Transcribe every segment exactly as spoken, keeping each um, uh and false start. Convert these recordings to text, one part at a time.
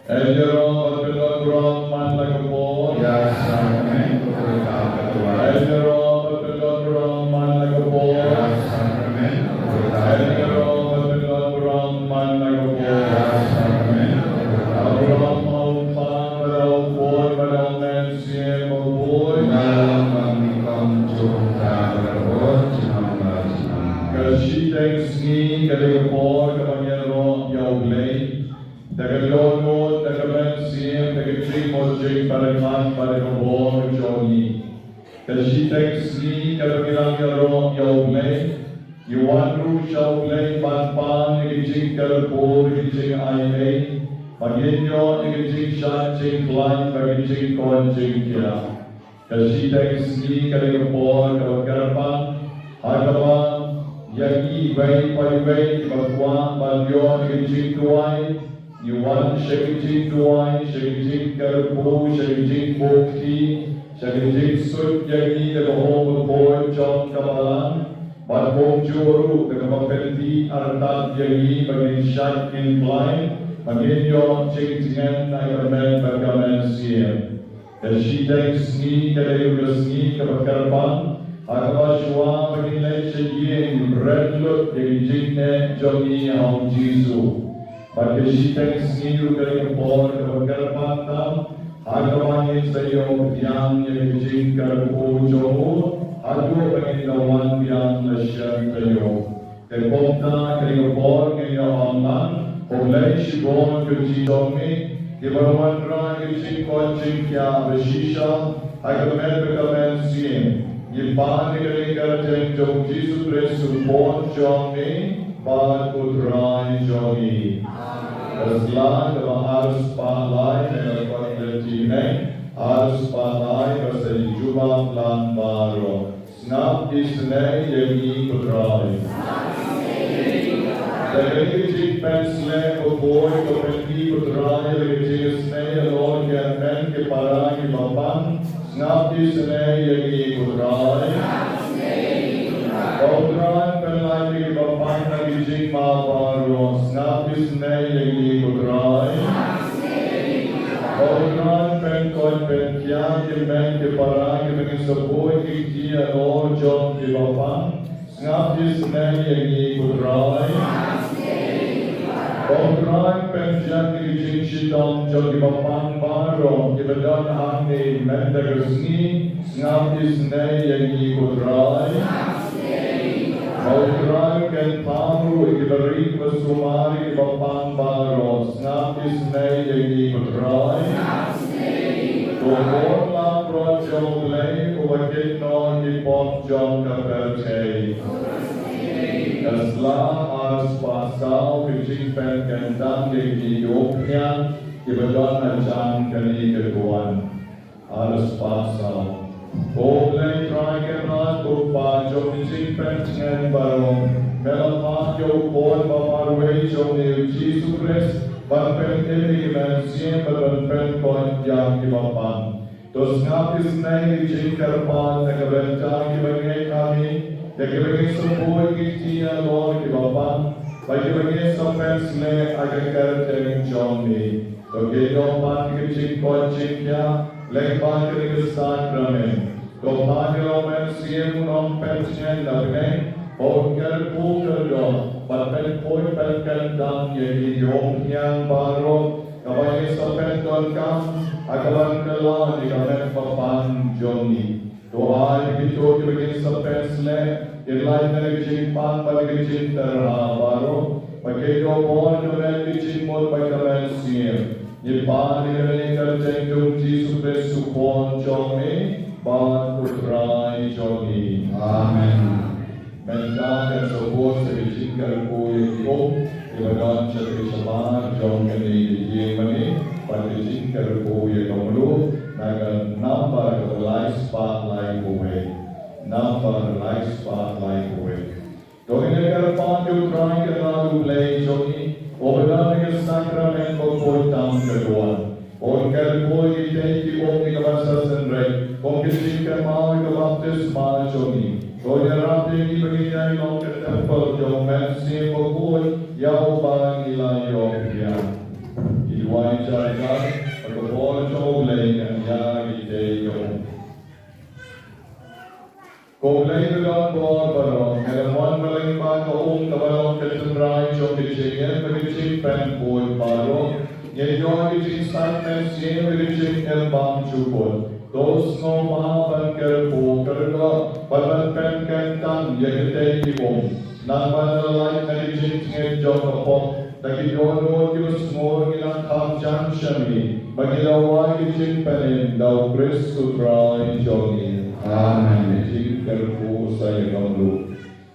Ïaroh bad pynlong burom man la ka por. Ïa sakramen ka por ka twa. Ïaroh bad pynlong burom man la ka por. Ïa sakramen ka por ka twa. Ïaroh bad pynlong burom man la ka por. Ïa sakramen ka por ka twa. Burom ma u Kpa bad u Khun bad u Mynsiem Bakhuid. Nga la ong ba ngi kum jong ka ka por jong ka jong. Ka shiteng sngi ka dei ka por kaba ngi ïaroh ïa U Blei. Da ka dohnud, da ka mynsiem, da ka jingmut jingpyrkhat bad da ka bor jong ngi. Ka shiteng sngi kaba ngi nang ïaroh ïa U Blei. Ngi wan ruh sha U Blei ban pan ïa ka jingkyrkhu, ïa ka jingai ei. Ban ïoh ïa ka jingshad jingkhlaiñ bad ka jingkhuid jingkhiah. Ka shiteng sngi ka dei ka por kaba kyrpang ha kaba ïa ngi iwei pa iwei kiba kwah ban ïoh ïa ka jingduwai, ngi wan sha ka jingduwai, sha ka jingkyrkhu, sha ka jingbuh kti, sha ka jingsuid ïa ngi da ka hok bakhuid jong ka balang, bad kumjuh ruh da kaba pyntip artat ïa ngi ba ngin shad ngin khlaiñ, ba ngin ïoh jingjngai na ka met bad ka mynsiem. Ka shiteng sngi ka dei ka sngi kaba kyrpang, ha kaba shuwa ba ngin leit sha ïing, bret lut ïa ki jingeh jong ngi ha u Jisu. Bad ka shiteng sngi ruh ka dei ka por kaba kyrpang tam, ha kaba ngin sa ïoh biang ïa ka jingkyrkhu jong u, haduh ba ngin da wan biang la shen taïew. Te kumta, ka dei ka por ngin ïa ong lang, U Blei shibun, ko Jisu jong ngi, kiba wanrah ïa ka jingkoit jingkhiah ba shisha ha ka met bad ka mynsiem. Ngi pan ïa kane ka kyrteng jong u Jisu Khrist, u Khun jong ngi bad u Trai jong ngi. Ka sla kaba arspah lai, ne ka kot lynti ne, arspah lai, ba sa jubab lang baroh. Sngap isynei ïa ngi, ko Trai. Da kane ka jingpynsleh bakhuid, to pynmih, ko Trai, ïa ka jingisynei halor ki hynmen ki para kiba pang. Sngap isynei ïa ngi, ko Trai. Ko Trai, pynlait ïa kiba pang na ki jingma baroh. Sngap isynei ïa ngi, ko Trai. Ko Trai, pynkoit pynkhiah ki hynmen ki para kiba ngin sa buh ki kti halor jong kiba pang. Sngap isynei ïa ngi, ko Trai. Ko Trai, pynjot ïa ki jingshitom jong kiba pang baroh kiba don hangne mynta ka sngi. Sngap isynei ïa ngi, ko Trai. Ko Trai, kynmaw ruh ïa kiba rit ba sumar, ïa kiba pang baroh. Sngap isynei ïa ngi, ko Trai. Ko Khun langbrot jong U Blei, uba kit noh ki pop jong ka pyrthei. Ka sla arspah saw, ka jingpynkyntang ïa ki umphniang kiba don ha jan kane ka duwan. Arspah saw. Ko Blei Trai Kynrad, ko Kpa jong ki jingpyntngen baroh, me la phah ïa u Khun ba marwei jong ngi, u Jisu Khrist, ban pynim ïa ki mynsiem bad ban pynkoit ïa kiba pang. To sngap isynei ïa ki jingkyrpad na ka bynta kiba ngeit ha me, ïa kiba ngin sa buh ki kti halor kiba pang, bad kiba ngin sa pynsleh ha ka kyrteng jong me. To khie ïoh pat ïa ka jingkoit jingkhiah lyngba kane ka sakramen. To phah ïa u Mynsiem u Nongpyntngen na bneng, ba un kyrkhu kyrdoh bad pynkhuid pynkyntang ïa ki umphniang baroh, kaba ngin sa pyndonkam ha ka ban kylla ïa ka met ba pang jong ngi. To ai ba kito kiba ngin sa pynsleh kin lait na ka jingpang bad ka jingtyrha baroh, ba kin ïoh bor na ka met ka jingmut bad ka mynsiem. Ngi pan ïa kane ha ka kyrteng jong u Jisu Khrist, u Khun jong me bad u Trai jong ngi. Amen. Mynta kan sa bud sa ka jingkyrkhu ïa ki um kiba don sha ka shabar jong kane ka ïing mane, bad ka jingkyrkhu ïa ka mluh na ka nambar kaba lai spah lai phew wei. Nambar lai spah lai phew wei. To ngin ïa kyrpad ïa u Trai Kynrad U Blei jong ngi, uba don ha ka sakramen bakhuid tam ka duwan, un kyrkhu ïa kitei ki um ïa ka ban sa synreit kum ka jingkynmaw ïa ka baptisma jong ngi. To ïarap ïa ngi ba ngin ïai long ka templ jong u Mynsiem Bakhuid, ïa uba ngi la ïoh biang. Ngi duwai jar jar, ha ka bor jong U Blei ngan ïa kitei ki um. Ko Blei ba don bor baroh, me la mon ba lyngba ka um kaba long ka tynrai jong ka jingim bad ka jingpynbeit baroh, ngin ïoh ka jingsait mynsiem bad ka jingim bymjukut. To sngewbha ban kyrkhu kyrdoh bad ban pynkyntang ïa kitei ki um. Nang ban da lait na ka jingtngit jong ka pop, da ki dohnud kiba sngur ngi nang kham jan sha me, ba ngi la wai ka jingpynim da u Khrist u Trai jong ngi. Amen. Ka jingkyrkhu sa ïa ka mluh.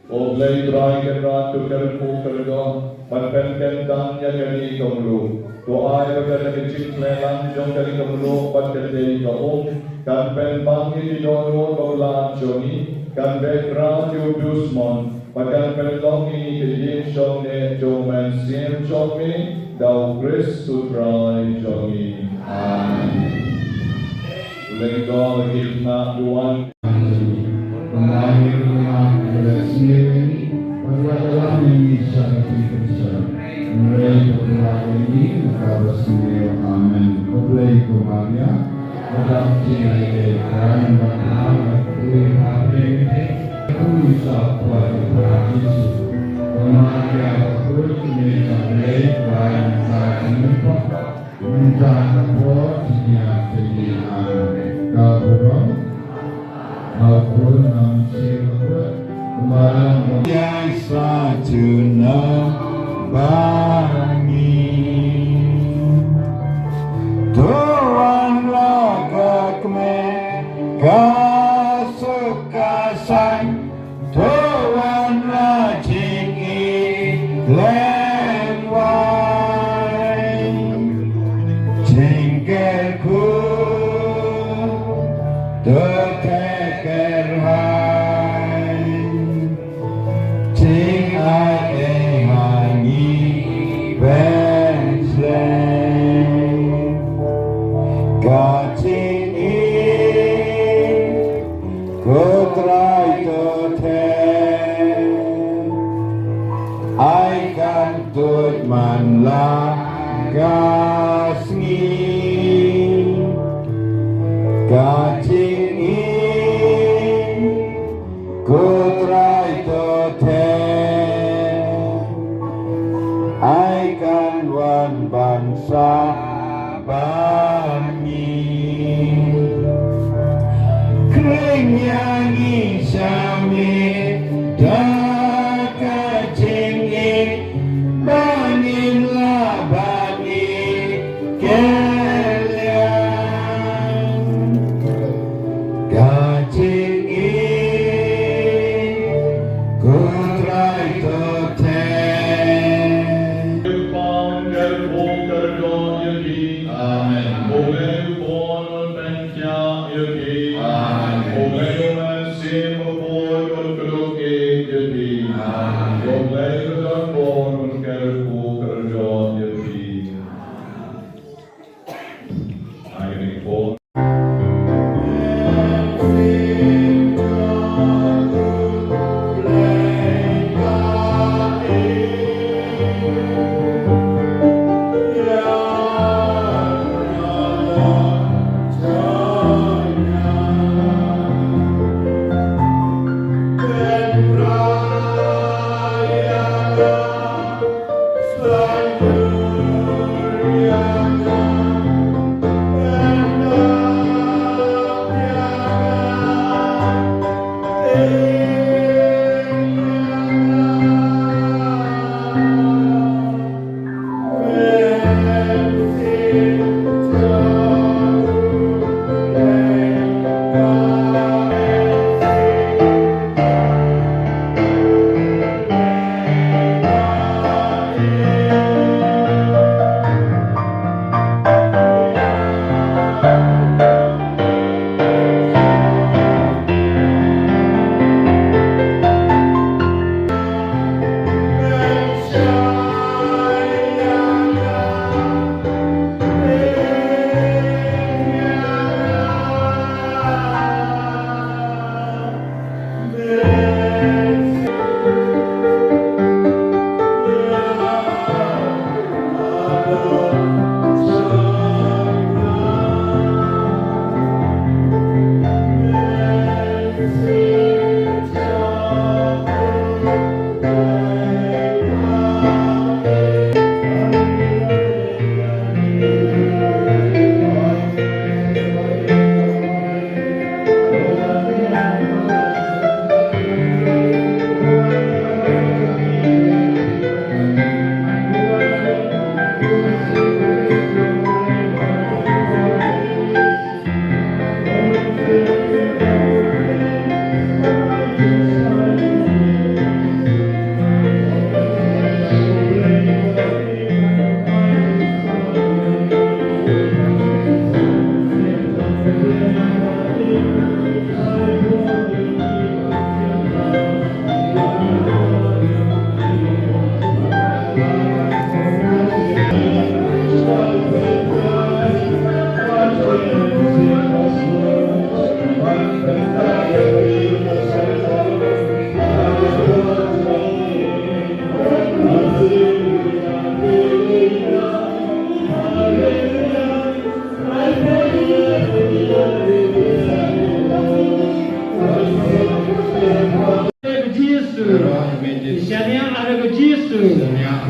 Ko Blei Trai Kynrad, to kyrkhu kyrdoh bad pynkyntang ïa kane ka mluh. To ai ba ka da ka jingkhleh lang jong kane ka mluh bad katei ka um kan pynbang ïa ki dohnud ba blah jong ngi, kan beh krad ïa u dusmon, bad kan pynlong ïa ngi ka ïing shongneh jong u Mynsiem jong me, da u Khrist u Trai jong ngi. Amen. U Blei un kyrkhu ïa ngi. Amen. Ko Blei ko Maria. Ïa sa juna ba ngi. To wan la ka kmen ka suk ka saiñ. To wan la jingïeit lem wai. Jingkyrkhu to te kyrhai. Jingaiei ha ngi Bethlehem. Ka jingïeit ko Trai to te. Ai kan tuid man la ka sngi. Ka jingïeit ko Trai to te. Ai kan wan ban sah bad ngi. Khring ïa ngi sha miet da ka jingïeit ba ngin lah ban ïeit. Ka jingïeit ko Trai to te. Amen.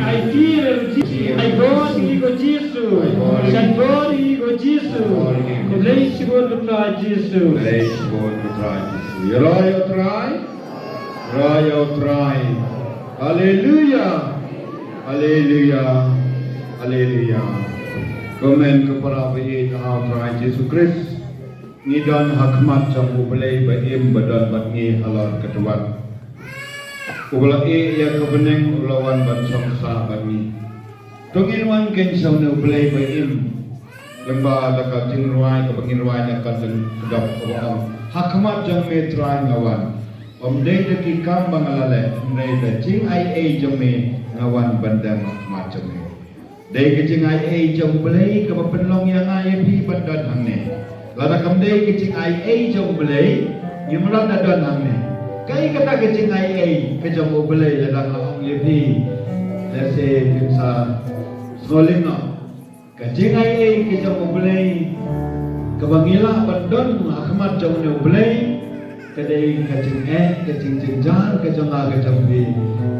Ai ti re Jisu, ai bor ïa ngi ko Jisu, ai bor ïa ngi ko Jisu. Khublei shibun ko Trai Jisu. Khublei shibun ko Trai Jisu. Ïaroh ïa u Trai. Ïaroh ïa u Trai. Haleluya. Haleluya. Haleluya. Kumne ko para baieit ha u Trai Jisu Khrist. Ngi don ha khmat jong U Blei ba im ba don bad ngi halor ka dewïong. U ba la ïeh ïa ka bneng, u la wan ban song sah bad ngi. To ngin wan kynsan ïa U Blei ba im. Lyngba da ka jingrwai kaba ngin rwai na ka jingkdap kaba ong, ha khmat jong me Trai nga wan. Ym dei da ki kam ba nga la leh, hynrei da jingaiei jong me nga wan ban dem ha khmat jong me. Dei ka jingaiei jong U Blei kaba pynlong ïa nga ïa phi ban don hangne. Lada kam dei ka jingaiei jong U Blei, ngim lah da don hangne. Kaei kata ka jingaiei ka jong U Blei lada nga ong ïa phi, lehse phim sa sngewlyngngoh. Ka jingaiei ka jong U Blei kaba ngi lah ban don ha khmat jong une U Blei. Ka dei ka jingeh, ka jingjynjar ka jong nga ka jong phi.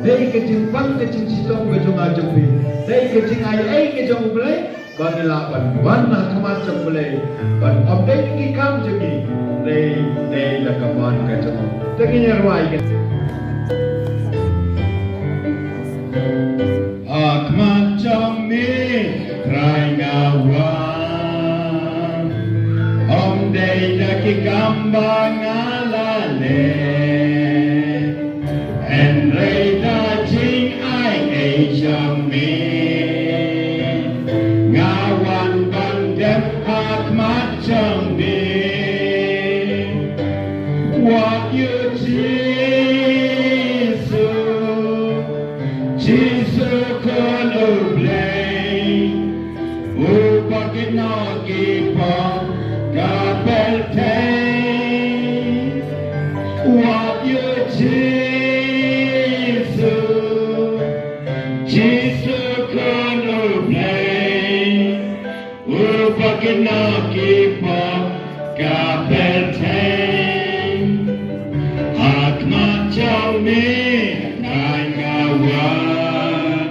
Dei ka jingpang ka jingshitom ka jong nga jong phi. Dei ka jingaiei ka jong U Blei ba ngi lah ban wan ha khmat jong U Blei. Ban ym dei ki kam jong ngi. Dei, dei la ka mon ka jong U. Te ngin ïa rwai ka. Ha khmat jong me Trai nga wan. Ym dei da ki kam ba nga la leh, hynrei da jingaiei jong me. Nga wan ban dem ha khmat jong me. Wat ïa u Jisu, Jisu Khun U Blei, uba kynnoh ki pop ka pyrthei. Wat ïa u Jisu, Jisu Khun U Blei, uba kynnoh ki pop ka pyrthei. Ha khmat jong me Trai nga wan.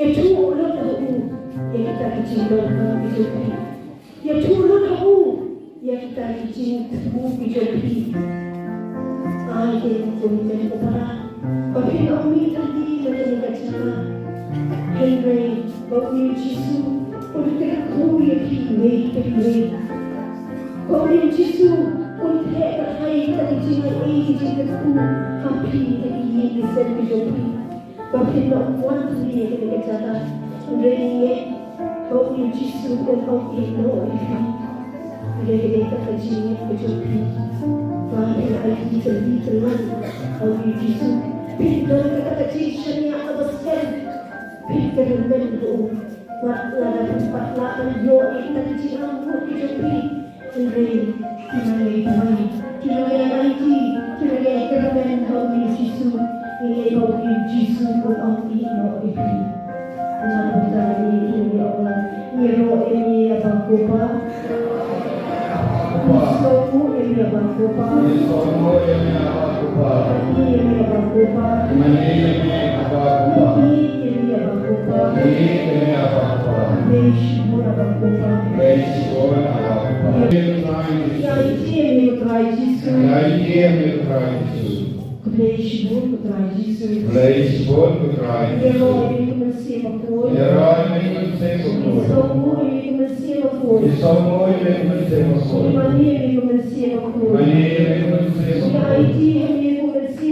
Ïathuh lut ha u ïa kita ki jingdonkam ki jong phi. Ïathuh lut ha u ïa kita ki jingthmu ki jong phi. Ai te u hynmen u para ba phin ym mih lynti na kane ka jaka. Hynrei ba u Jisu un kyrkhu ïa phi iwei pa iwei. Ba u Jisu un theh kyrhai kita ki jingaiei ki jingkyrkhu ha phi ha ki ïing ki sem ki jong phi. Ba phin ym wan phi ïa kane ka jaka. Hynrei ngi ngeit ba u Jisu un ym ïehnoh ïa phi. Hynrei ka dei kata ka jingngeit ka jong phi ba phin aiti tylli tyllan ha u Jisu. Phin don kata ka jingshaniah kaba skhem. Phin kyrmen ha u. Wat lada phi pat lah ban ïoh ïa kita ki jingangnud ki jong phi. Hynrei, ki nang ïai duwai, ki nang ïai aiti, ki nang ïai kyrmen ha u Jisu, ngi ngeit ba u Jisu un ym ïehnoh ïa phi. Namar kata ngi ïathuh ïa u, ngi ïaroh ïa me ïa ba ko Pa. Ngi sngewnguh ïa me ïa ba ko Pa. Ngi sngewnguh ïa me ïa ba ko Pa. Ngi ïa me ïa ba ko Pa. Ngi ïa me ïa ba ko Pa. Ngi ïa me ïa ba ko Pa. Ngi ïa me ïa ba ko Pa. Khublei shibun ïa ba ko Pa. Khublei shibun ïa ba ko Pa. Ïa ïeit ïa me ko Trai Jisu. Ïa ïeit ïa me ko Trai Jisu. Khublei shibun ko Trai Jisu. Khublei shibun ko Trai Jisu. Ïaroh ïa me ko Mynsiem Bakhuid. Ïaroh ïa me ko Mynsiem Bakhuid. Ïasngewbha ïa me ko Mynsiem Bakhuid. Ïasngewbha ïa me ko Mynsiem Bakhuid. Ïamane ïa me ko Mynsiem Bakhuid. Ïamane ïa me ko Mynsiem Bakhuid. Ïa aiti ïa me ko Mynsiem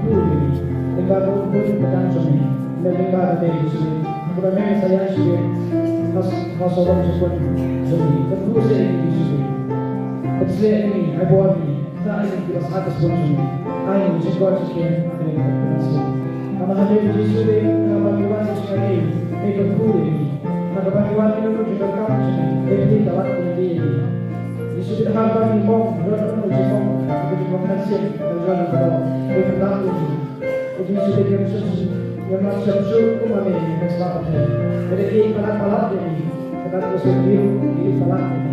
kyrkhu ïa me. Lyngba ka umphniang ka jong me. Lyngba ka dei Jisu. Kaba me sa ïa shu. Mas mas ong shu pun. Jong me. Kyrkhu ïa me Jisu. Kyrkhu ïa me. Ai bor me. Sa ai ki bas ha ka sbun jong me. Ai me jingkor jingkhiah ha ka ïing ka sem. Namar ha ka ïing Jisu de, kaba ngi wan sha ka ïing, me ka pule me. Namar kaba ngi wan ïa ka jingkam jong me, me pule ka lad ka ïing. Jisu de, haba ngi mong, ron ron jingmong, ka jingmong ka sem, ka jingmong ka sem, me ka lad ka ïing. Ïa Jisu de ngam shym, ngam shym shuh kum ma me, me ka sla pha me. Me dei ïing palat palat ïa me. Ka dei ka sum biang ïing palat ïa me.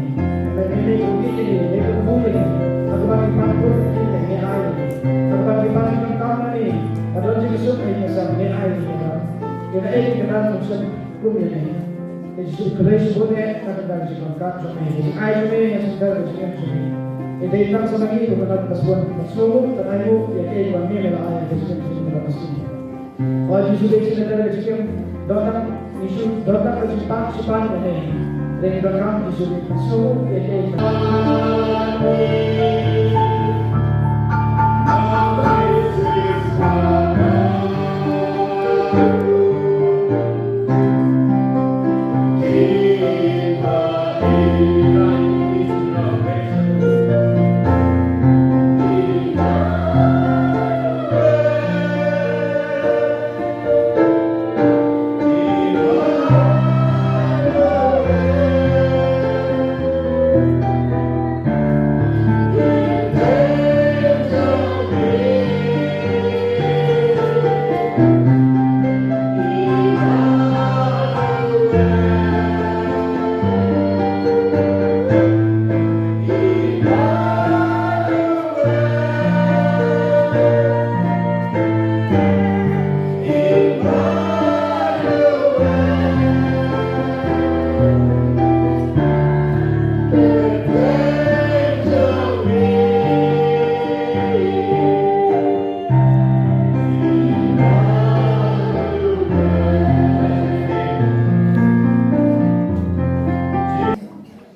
Me me me ka ïing ïa me, me ka bun ïa me. Haba ngi pan bun ïa me, me ai ïa me. Haba ngi pan ïa ka kam ïa me. Ka don jingsuk ïa me sa me ai ïa me. Ïa me ïa ka dei ka sum kum ïa me. Ïa Jisu Khrist bun ïa ka dei ka jingkam jong me. Ïa ai ïa me ïa ka dei ka jingkam jong me. Ïa dei tang sa ma ngi ruh ka dei ka sum. Ka sum ka dei ïa ka ïing ïa me me la ai ïa ka jingkam jong me. O Jisu, dei shisha ka jingim, donkam Jisu, donkam ka jingpang, jingpang ïa me. Dei donkam Jisu, Jisu ïa me.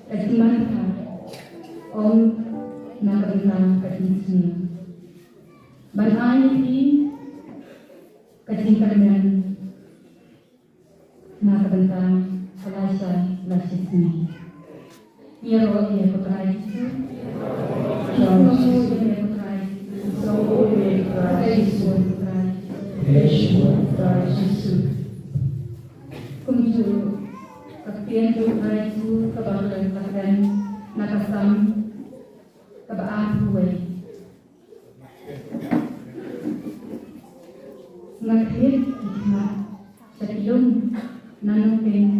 Ka jingman ka ong na ka bynta ka jingsngew. Ban ai ïa phi ka jingkyrmen na ka bynta ka lashai lashisngi. Ïaroh ïa ko Trai Jisu. Ïaroh ïa ko Trai Jisu. Ïaroh ïa ko Trai Jisu. Ïaroh ïa ko Trai Jisu. Kumjuh ka ktien jong u Trai Jisu kaba kren, ka kren na ka Salm kaba arphew wei. Nga khlid ki khmat sha ki lum, na nongpeng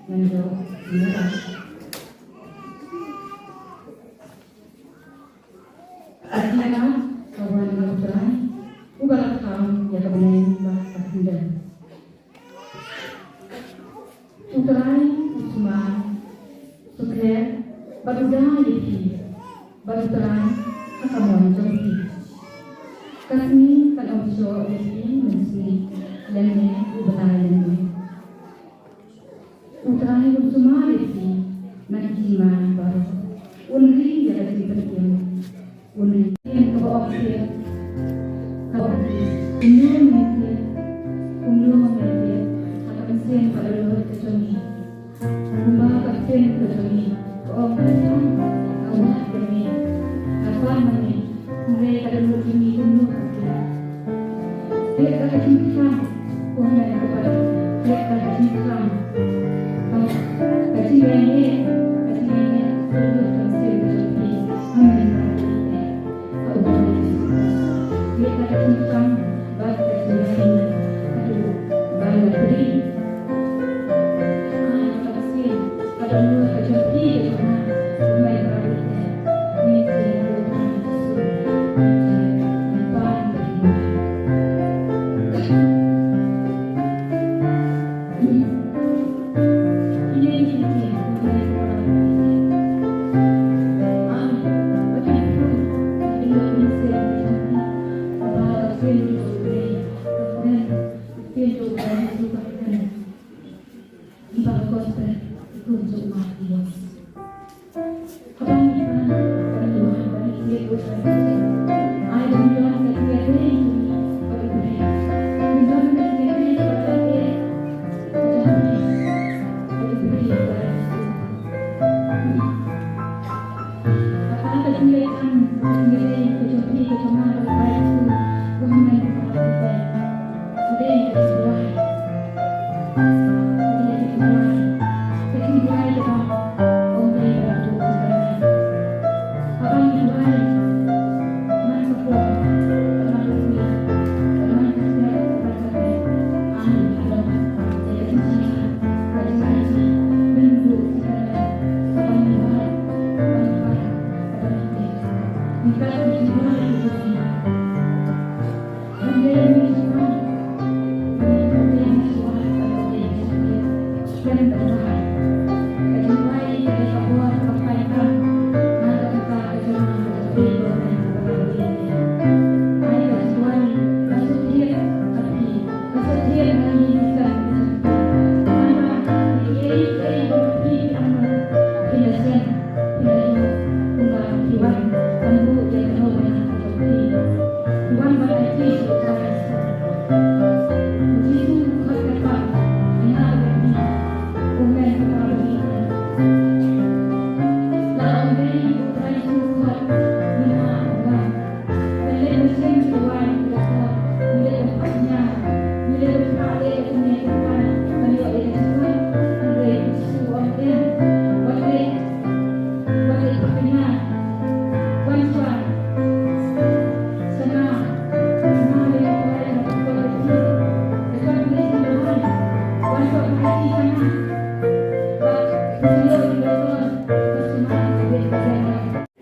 ngan ïoh jingïarap. Ka jingïarap ka wan na u Trai, uba la thaw ïa ka bneng bad ka khyndew. U Trai u sumar, u sukher bad u da ïa phi, bad u Trai ha ka mon jong phi. Ka sngi kan ym shoh ïa phi mynsngi lymne u bnai lymne. U Trai un sumar ïa phi na ki jingma baroh. Un ri ïa ka jingpynim. Un ri ïa ka ba ong phi. Ka ong phi. Kumno mynta. Kumno mynta. Ha ka mynsiem ka la lut.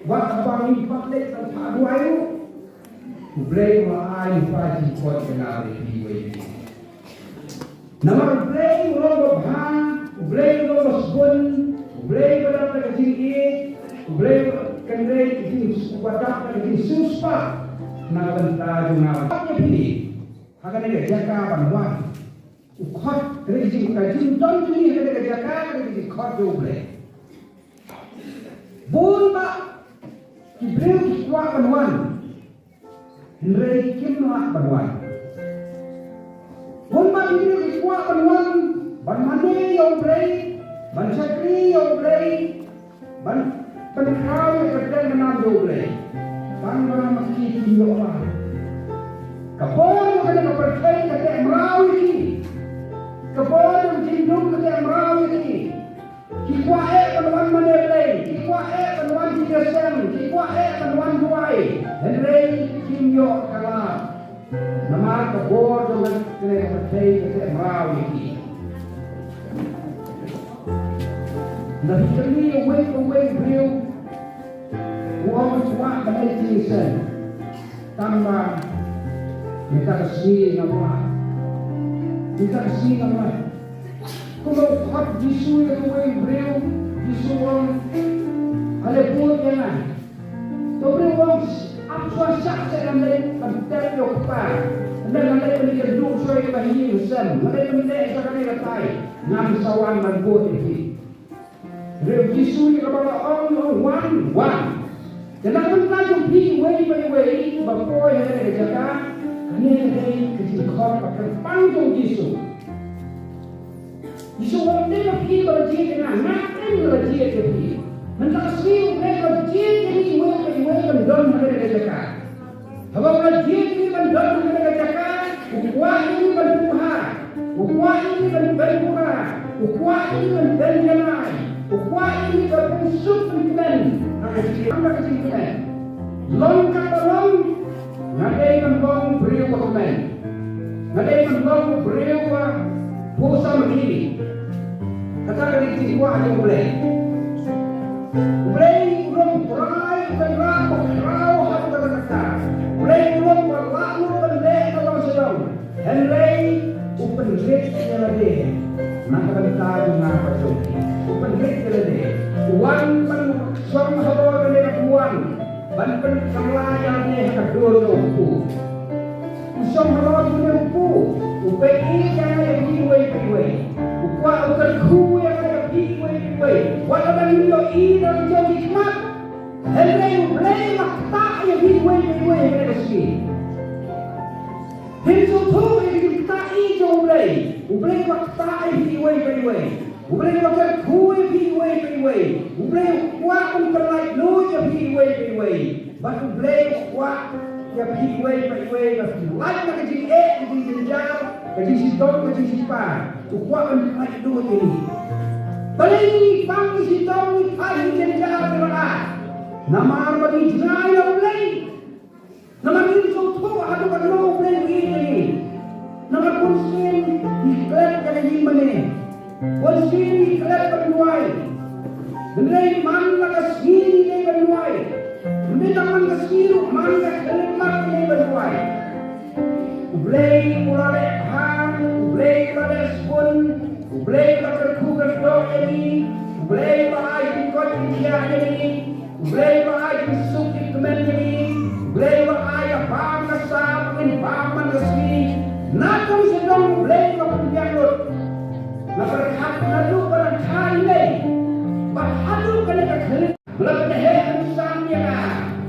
Wat haba ngi pat leit ban phah duwai ruh, U Blei u la ai u paidbah jingkoit jingkam ïa phi wei phi. Namar U Blei u long ba bha, U Blei u long ba sbun, U Blei ba dap da ka jingïeit, U Blei ba kynrei ka jing, ba dap da ka jingsiewspah na ka bynta jong nga bad ïa phi. Ha kane ka jaka ban wan. U khot, ka dei ka jing, ka jingdon jong ngi ha kane ka jaka, ka dei ka jingkhot jong U Blei. Bun bah ki briew ki kwah ban wan, hynrei kim lah ban wan. Bun bah ki briew ki kwah ban wan, ban mane ïa U Blei, ban shakri ïa U Blei, ban, ban khraw ïa ka kyrteng ka nam jong U Blei. Tang ba ma ki kim ïoh ba. Ka bor jong kane ka pyrthei ka teh mraw ïa ki. Ka bor jong ka jingdum ka teh mraw ïa ki. Ki kwah eh ban wan mane Blei, ki kwah eh ban wan jingïaseng, ki kwah eh ban wan duwai. Hynrei kim ïoh ka lad. Namar ka bor jong kane ka pyrthei ka teh mraw ïa ki. Lada phi kylli uwei pa uwei u briew, u ong u kwah ban leit jingïaseng. Tang ba mynta ka sngi ngam lah. Mynta ka sngi ngam lah. Kumba u khot Jisu ïa uwei u briew, Jisu u ong, ale bud ïa nga. To briew u ong, ap shuwa shah seh ngan leit ban tep ïa u kpa. Ngan leit ban ïakynduh shuwa ïa kaba ha ïing ha sem. Ngan leit ban leh sha kane ka tai. Ngan sa wan ban bud ïa phi. Briew Jisu ïa kaba la ong, ong wan, wan. Te na ka bynta jong phi iwei pa iwei ba poi ha kane ka jaka, kane ka dei ka jingkhot ba kyrpang jong Jisu. Jisu u ong, dei ba phi ba la jied ïa nga, nga kein ba la jied ïa phi. Mynta ka sngi U Blei u la jied ïa ngi iwei pa iwei ban don ha kane ka jaka. Haba u la jied ïa ngi ban don ha kane ka jaka, u kwah ïa ngi ban pynbha, u kwah ïa ngi ban pynbha, u kwah ïa ngi ban pynjanai, u kwah ïa ngi ban pynsuk pynkmen ha ka jingim, ha ka jingkmen. Long kaba long, nga dei ban long briew ba kmen. Nga dei ban long briew ba phuh samrkhie. Kata ka dei ka jingkwah jong U Blei. U Blei u long u Trai, u Kynrad ba khraw ha kata ka kyrteng. U Blei u long uba lah lut ban leh na long sha long. Hynrei u pynrit ïa lade na ka bynta jong nga bad jong phi. U pynrit ïa lade. U wan ban shong halor kane ka khyndiat ban pynkylla ïa lade ha ka dur jong u. U shong halor jong u, u peit ïa nga ïa phi iwei pa iwei. U kwah, u kyrkhu ïa nga ïa phi iwei pa iwei. Wat lada ngim ïohi da la jong ki khmat, hynrei U Blei u la ktah ïa phi iwei pa iwei ha kane ka sngi. Phim sngewthuh ïa ki ktah jong U Blei. U Blei u la ktah ïa phi iwei pa iwei. U Blei u la kyrkhu ïa phi iwei pa iwei. U Blei u kwah ban pynlait lut ïa phi iwei pa iwei. Bad U Blei u kwah ïa phi iwei pa iwei ba phin lait na ka jingeh, ka jingjynjar, ka jingshitom, ka jingshitphai. U kwah ban pynlait lut ïa ngi. Balei ngi pang, ngi shitom, ngi phai, ngi jynjar, ngi rah? Namar ba ngi jngai na U Blei. Namar ngim sngewthuh haduh katno U Blei u ïeit ïa ngi. Namar bunsien ngi klet ïa ka ïingmane. Bunsien ngi klet ban duwai. Hynrei man la ka sngi ngi dei ban duwai. Ym dei tang man ka sngi ruh, man ka khyllipmat ngi dei ban duwai. U Blei u la leh bha, U Blei u la leh sbun, U Blei u la kyrkhu kyrdoh ïa ngi, U Blei u la ai jingkoit jingkhiah ïa ngi. U Blei u la ai jingsuk jingkmen ïa ngi. U Blei u la ai ïa ka bam ka sap, ngin bam man ka sngi. Na tang sha dong U Blei u la pynbiang lut. Nga pyrkhat naduh ba dang kha ïing lei bad haduh kane ka khyllipmat. Ba la pynheh pynsan ïa nga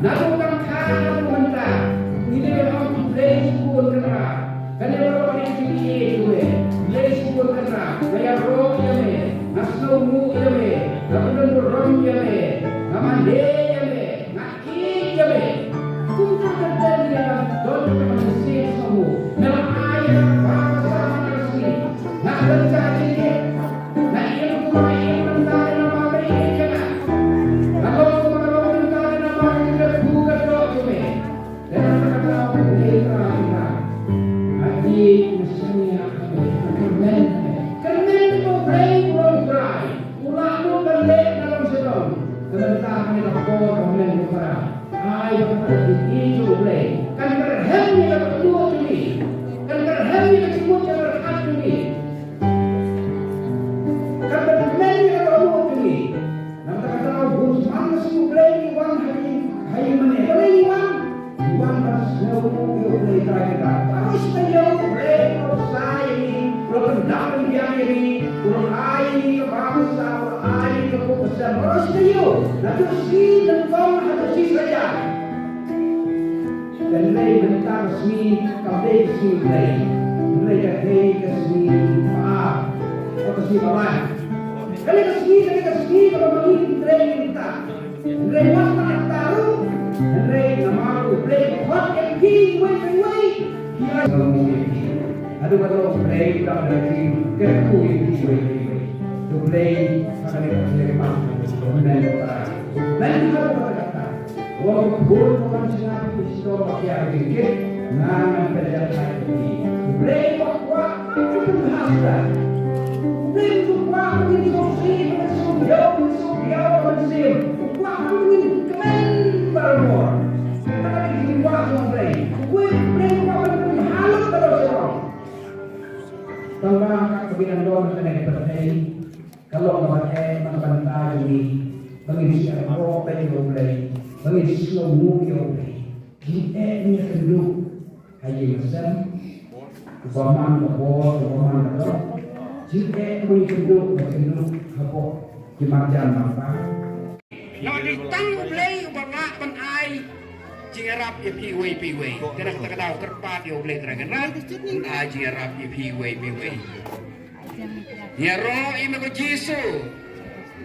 naduh dang kha haduh mynta. Ngi dei ban ong, U Blei shibun kynrad. Kane baroh ka dei ka jingïeit jong me. U Blei shibun kynrad. Nga ïaroh ïa me. Nga sngewnguh ïa me. Nga pyndonkam ïa me. Nga mane ïa me. Nga ïeit ïa me. Kumta ka dei ïa ka don ka mynsiem sngewnguh. Me la ai ïa nga ba ka sa ma ka sngi. Nga kynja jingïeit. Nga ïeit kumba nga ïeit mynta, namar me ïeit ïa nga. Nga long kumba nga long mynta, namar ka jingkyrkhu kyrdoh jong me. Te na kata ka daw, U Blei Trai, nga ïeit, nga shaniah ha me, nga kyrmen ha me. Kyrmen ïa U Blei, U long Trai. U lah lut ban leh na long sha long. Te mynta ha kane ka por, U Blei Trai, ai ba kata ka jingïeit jong U Blei kan pyrhem ïa ka dohnud jong ngi. Kan pyrhem ïa ka jingmut jingpyrkhat jong ngi. Kan pyrkhat ïa ka dohnud jong ngi. Namar kata ka daw, bun sien ka sngi U Blei ngi wan ha ïing, ha ïingmane. Balei ngi wan? Ngi wan ban sngewthuh ïa U Blei Trai Kynrad. Baroh shi taïew U Blei u la bsa ïa ngi, u la pyndap pynbiang ïa ngi, u la ai ïa ngi ka bam ka sap, u la ai ïa ngi ka buh ka sem. Baroh shi taïew, naduh shi nyngkong haduh shi saitjaiñ. Hynrei mynta ka sngi kam dei ka sngi U Blei. Hynrei ka dei ka sngi ba ar. Ka sngi ba lai. Kane ka sngi, kane ka sngi kaba ma ngi ngi trei mynta. Hynrei wat la katta ruh, hynrei namar U Blei u khot ïa phi iwei pa iwei. Phi ai. Haduh katno U Blei u dap da ka jingkyrkhu ïa phi iwei pa iwei. U Blei ha kane ka sngi ba. Amen. Amen. Haduh katta katta. Ong ka khun ka wan sha nga, phi sdang ba khia ka jingkit, nga ngan pynjah ïa phi. U Blei u kwah ba phi pynbha shuwa. U Blei u kwah ba ngin sngewsih, ba ngin sngewdiaw, ba ngin sngewdiaw ha ka mynsiem. U kwah ba ngin kmen barabor. Kata ka dei ka jingkwah jong U Blei. U Blei u kwah ba ngin pynbha lut barabor. Tangba ka kaba ngi dang don ha kane ka pyrthei. Ka long kaba eh na ka bynta jong ngi, ba ngin sngewthuh ïa U Blei, ba ngin sngewnguh ïa U Blei. Jingeh ngi kynduh ha ïing ha sem, uba man ka bor, uba man ka doh. Jingeh ngi kynduh, ba kynduh hapoh ki marjan marpa. Namar dei tang U Blei uba lah ban ai jingïarap ïa phi iwei pa iwei. Te na kata ka daw kyrpad ïa U Blei Trai Kynrad, ai jingïarap ïa phi iwei pa iwei. Ïaroh ïa me ko Jisu.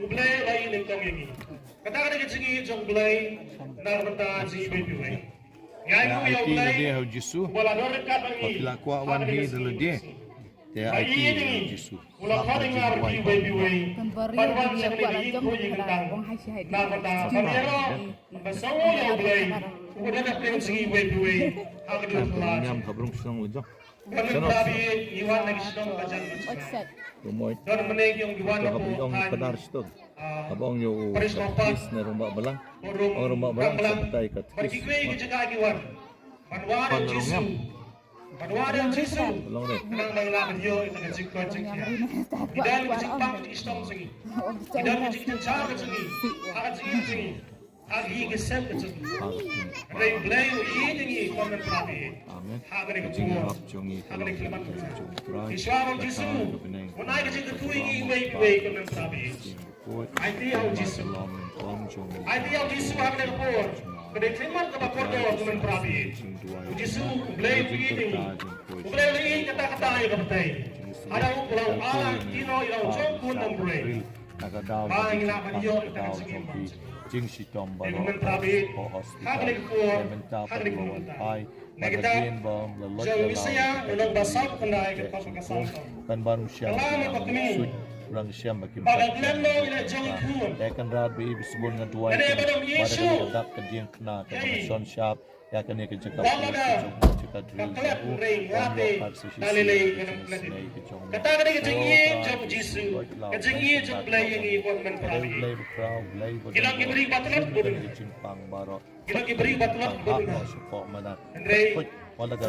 U Blei u la ïeh nyngkong ïa ngi. Kata ka dei ka jingïeit jong U Blei na ka bynta jong ngi iwei pa iwei. Ngi ai nguh ïa U Blei uba la don ryngkat bad ngi. Phi la kwah wan hi da lade. Te ai ïeit ïa ngi. U la khot ïa ngi iwei pa iwei ban wan sha kane ka ïing khuid ïing kyntang. Na ka bynta ban ïaroh, ban sngewnguh ïa U Blei uba don ha pdeng jong ngi iwei pa iwei. Ha ka dur ka la. Ka brung shnong la jong. Ka mynta ba ïeit ngi wan na ki shnong ka jan ka jingïeit. Don mynne ki ong ki wan na pdeng ka dar shnong. Ka ba ong ïa u Paris Papat. Ong Ruma Balang. Ong Ruma Balang sa batai ka. Ba ki kwei ki jaka ki wan. Ban wad ïa u Jisu. Ban wad ïa u Jisu. Long re. Nang ba la ka dio ïa ka jingkoit jingkhiah. Ki don ki jingpang ki jingstong jong ngi. Ki don ki jingkynjah ka jong ngi. Ha ka jingim jong ngi. Ha ki ki sem ka jong ngi. Hynrei U Blei u ïeit ïa ngi ko hynmen para baieit. Ha kane ka por. Ha kane ka khyllipmat. Ki shuwa ba u Jisu un ai ka jingkyrkhu ïa ngi iwei pa iwei ko hynmen para baieit. Ai ti ïa u Jisu. Ai ti ïa u Jisu ha kane ka por. Ka dei ka khyllipmat kaba kordor ko hynmen para baieit. U Jisu U Blei u ïeit ïa ngi. U Blei u ïeit kata kata ïa ka pyrthei. Haba u la ai ïa u jong u Khun Nongbriew. Na ka daw ba ngi la ban ïoh ïa ka jingim. Jingshitom baroh. Ko hos. Ha kane ka por. Mynta pat la wan phai. Na ka daw jong u Messaïah, u nongbasaw khyndai ka kot ka saw. Kan bar u shem. Ka la ma ka kmie. Rang shem ba kim. Ba ka khlem noh ïa la jong u khun. Te kan rat ba i ba sbun nga duwai. Kane ba dang Jisu. Ba da ka dak ka dieng kna ka ba shon shap. Ïa kane ka jaka ka jaka dri ka u ka ïoh kar sa shi snei ka jong. Kata ka dei ka jingïeit jong u Jisu. Ka jingïeit jong U Blei ïa ngi ko hynmen para baieit. Ki long ki briew ba tlot bun. Ki long ki briew ba tlot bun. Hynrei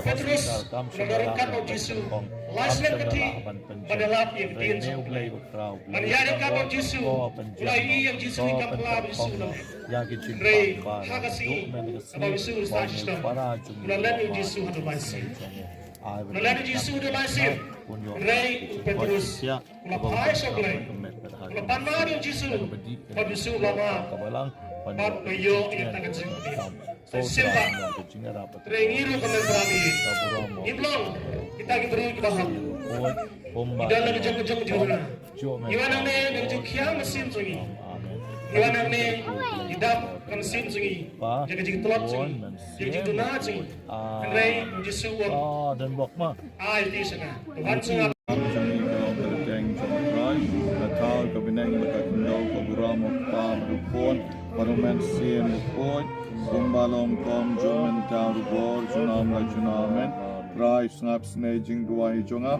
Petrus u la don ryngkat bad u Jisu. Lai snem ka ti ban ïalap ïa ka ktien jong U Blei. Ban ïaid ryngkat bad u Jisu. U la ïohi ïa u Jisu, i kam pla bad u Jisu. Hynrei ha ka sngi kaba u Jisu u sah shitom, u la leit ïa u Jisu ha u bai sih. Nalor u Jisu u dei lai sien. Hynrei u Petrus u la phai sha U Blei, u la pan mad ïa u Jisu, bad u Jisu u la mad, bad u ïoh ïa kata ka jingkit. Sa shisien pat, hynrei ngi ruh kum ki para bangeit, ngim long kita ki briew kiba hok. Ngi don la ka jong ka jong ka jong ka jong. Ngi wan hangne da ka jingkhia mynsiem jong ngi. Ngi wan hangne, ngi dap ka mynsiem jong ngi, ïa ka jingtlot jong ngi, ïa ka jingduna jong ngi. Hynrei u Jisu u ong, ah, don bok ma. Ai ti sha nga. To wan sha nga. Jong ngi ka long ka kyrteng jong U Trai, ka thaw ka bneng bad ka khyndew, ka burom ha U Kpa bad U Khun bad U Mynsiem Bakhuid, kumba long rukom jong mynta ruh bad junom la junom. Amen. Trai, sngap sngewbha ïa ka jingduwai jong nga.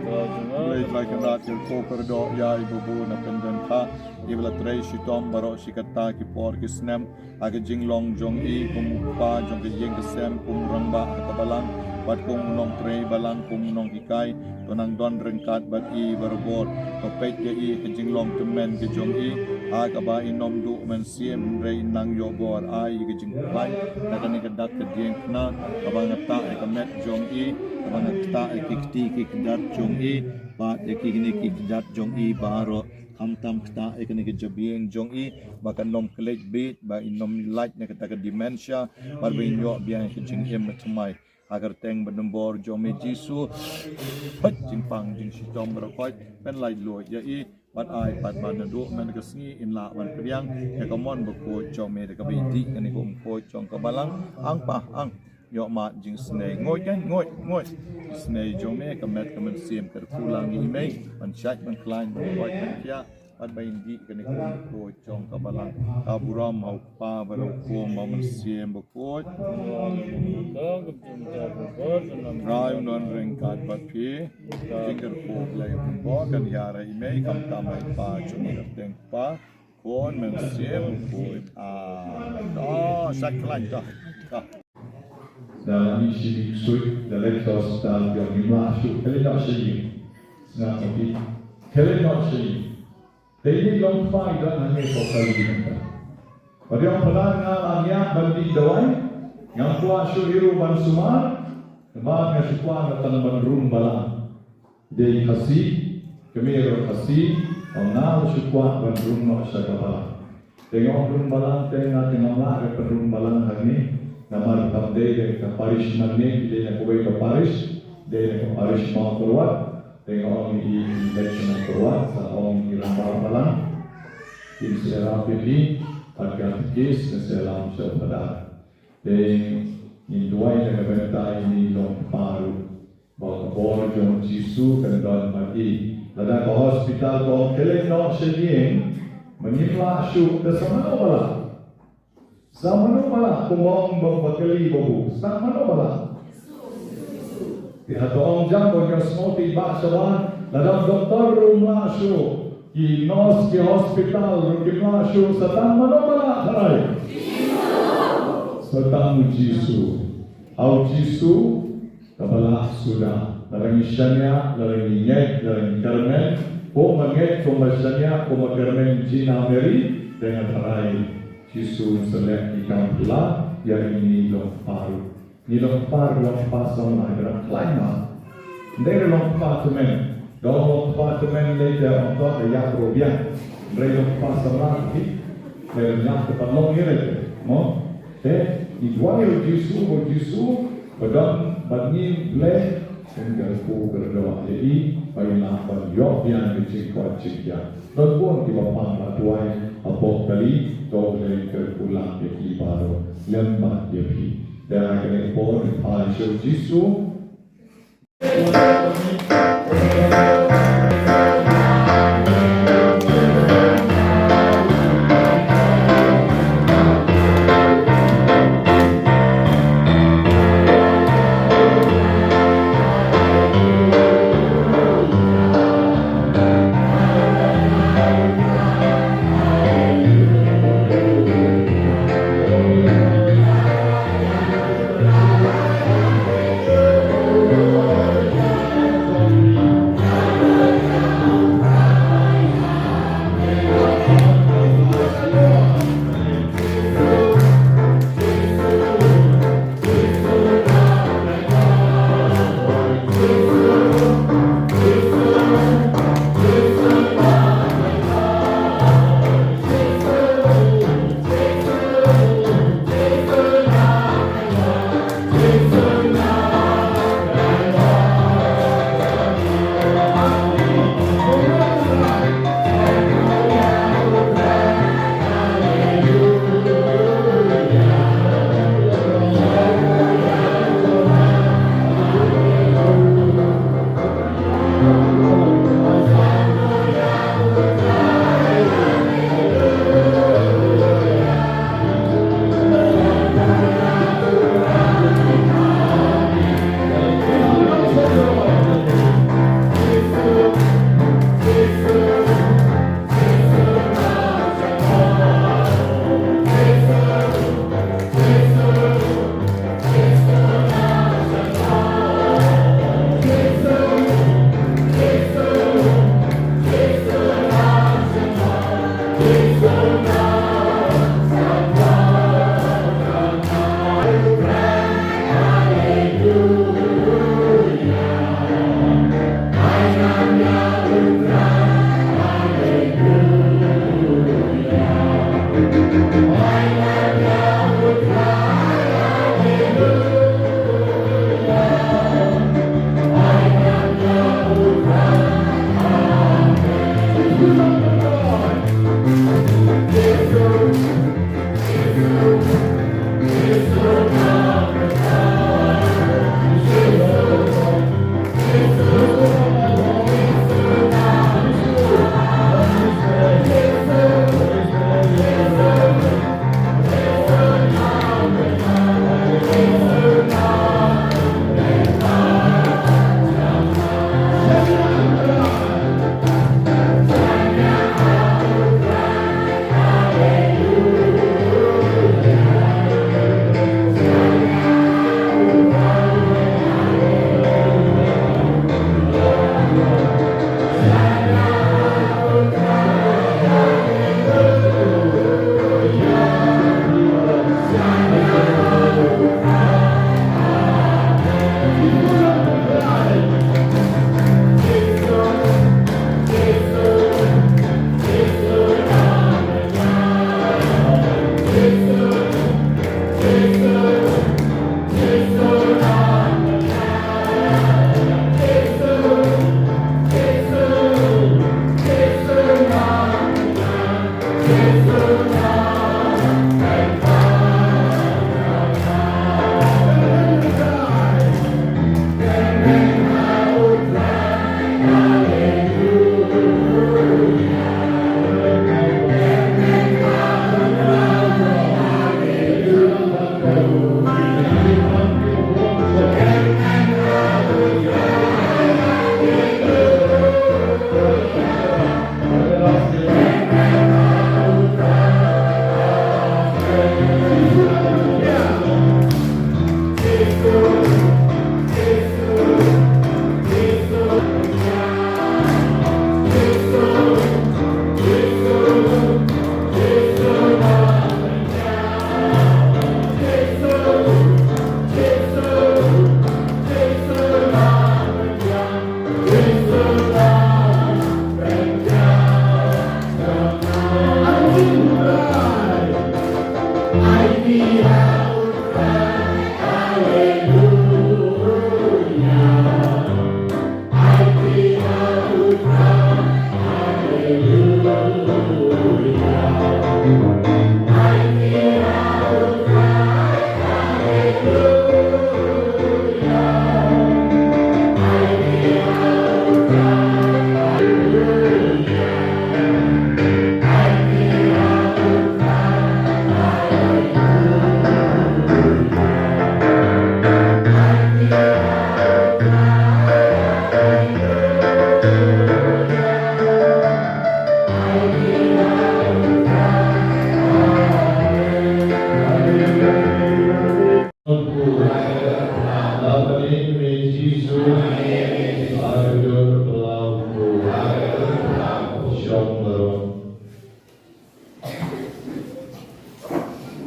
Khublei Trai Kynrad, kyrkhu kyrdoh ïa i ba bun na pyndenkhah, i ba la trei shitom baroh shi katta ki por ki snem ha ka jinglong jong i kum u kpa jong ka ïing ka sem, kum u rangbah ha ka balang, bad kum u nongtrei balang, kum u nonghikai. To nang don ryngkat bad i barabor. To peit ïa i ha ka jinglong tymmen ka jong i, ha kaba i nym duh mynsiem hynrei i nang ïoh bor. Ai ïa ka jingkhlaiñ na kane ka dak ka diengphna, kaba nga ktah ïa ka met jong i, kaba nga ktah ïa ki kti ki kjat jong i, bad ïa kine ki kjat jong i baroh. Khamtam ktah ïa kane ka jabieng jong i, ba kan nym klet bit, ba in nym lait na kata ka dementia, bad ba in ïoh biang ïa ka jingim bathymmai. Ha ka kyrteng badonbor jong me Jisu, peit jingpang jingshitom baroh khoit, pynlait luid ïa i, bad ai pat ba naduh mynne ka sngi in lah ban pdiang ïa ka mon bakhuid jong me da kaba i dih kane ka umkhuid jong ka balang. Ang Pa, ang. Ïoh mad jingsnei, nguid, nguid, nguid. Jingsnei jong me, ka met ka mynsiem, ka kyrkhu lang ïa i mei ban shait ban khlaiñ, ban koit ban khiah, bad ba in dih kane ka umkhuid jong ka balang. Ka burom ha U Kpa bad U Khun bad U Mynsiem Bakhuid. Trai un don ryngkat bad phi. Jingkyrkhu Blei un bor kan ïa i mei, khamtam ha i Pa jong ngi, ka kyrteng Pa, Khun, Mynsiem Bakhuid. Amen. Oh, shait khlaiñ, to, to. Da la mih shini ksuid, da leit sha hospital, da ngim lah shuh, khlem noh sha ïing. Sngap ma phi, khlem noh sha ïing. Te ine i long kpa i don hangne ha kali mynta. Bad i ong, Phadar, nga la ngiah ban dih dawai, ngam kwah shuh hi ruh ban sumar, namar nga shu kwah tang ban rung balang. Dei Khasi, kmie ruh Khasi, ong nga la shu kwah ban rung noh sha ka balang. Te nga ong rung balang te nga te ngam lah ban pynrung balang hangne. Namar kam dei da ka parish nangne, dei na kawei ka parish, dei na ka parish Mawkyrwat. Te nga ong i, i leit sha Mawkyrwat, sa ong i rangbah balang. Kin sa ïarap ïa phi, bad ka case kan sa ïalam sha u Phadar. Te ngin duwai na ka bynta ine i long kpa ruh, ba ka bor jong u Jisu kan don bad i. Lada ka hospital ka ong khlem noh sha ïing, ma ngim lah shuh, te sa mano ba lah? Sa mano ba lah? Kumba ong ba, ba kali ba buh, sa mano ba lah? Te hato ong jam ba ka sngew te i Bah Shawan, lada u doktor ruh um lah shuh, ki nurse ki hospital ruh kim lah shuh, sa tang mano ba lah, tharai? Sa tang u Jisu. Ha u Jisu kaba lah suda. Lada ngi shaniah, lada ngi ngeit, lada ngi kyrmen, kumba ngeit, kumba shaniah, kumba kyrmen, Jina Mary, te nga tharai Jisu un sa leh ki kam phylla ïa ine i long kpa ruh. Ine i long kpa ruh, long kpa samla, ka dang khlaiñ ma. Ym dei ruh long kpa tymmen. Dang long kpa tymmen lei te ong to da ïap ruh biang. Hynrei long kpa samla ki, lei ïap te pat long ïa lei te, mo? Te ngi duwai ïa u Jisu, u Jisu ba don bad ngi, Blei un kyrkhu kyrdoh ïa i ba in lah ban ïoh biang ka jingkoit jingkhiah. Don bun kiba pang ba duwai hapoh kali, to Blei un kyrkhu lang ïa ki baroh lem bad ïa phi. Te ha kane ka por ngin phai sha u Jisu.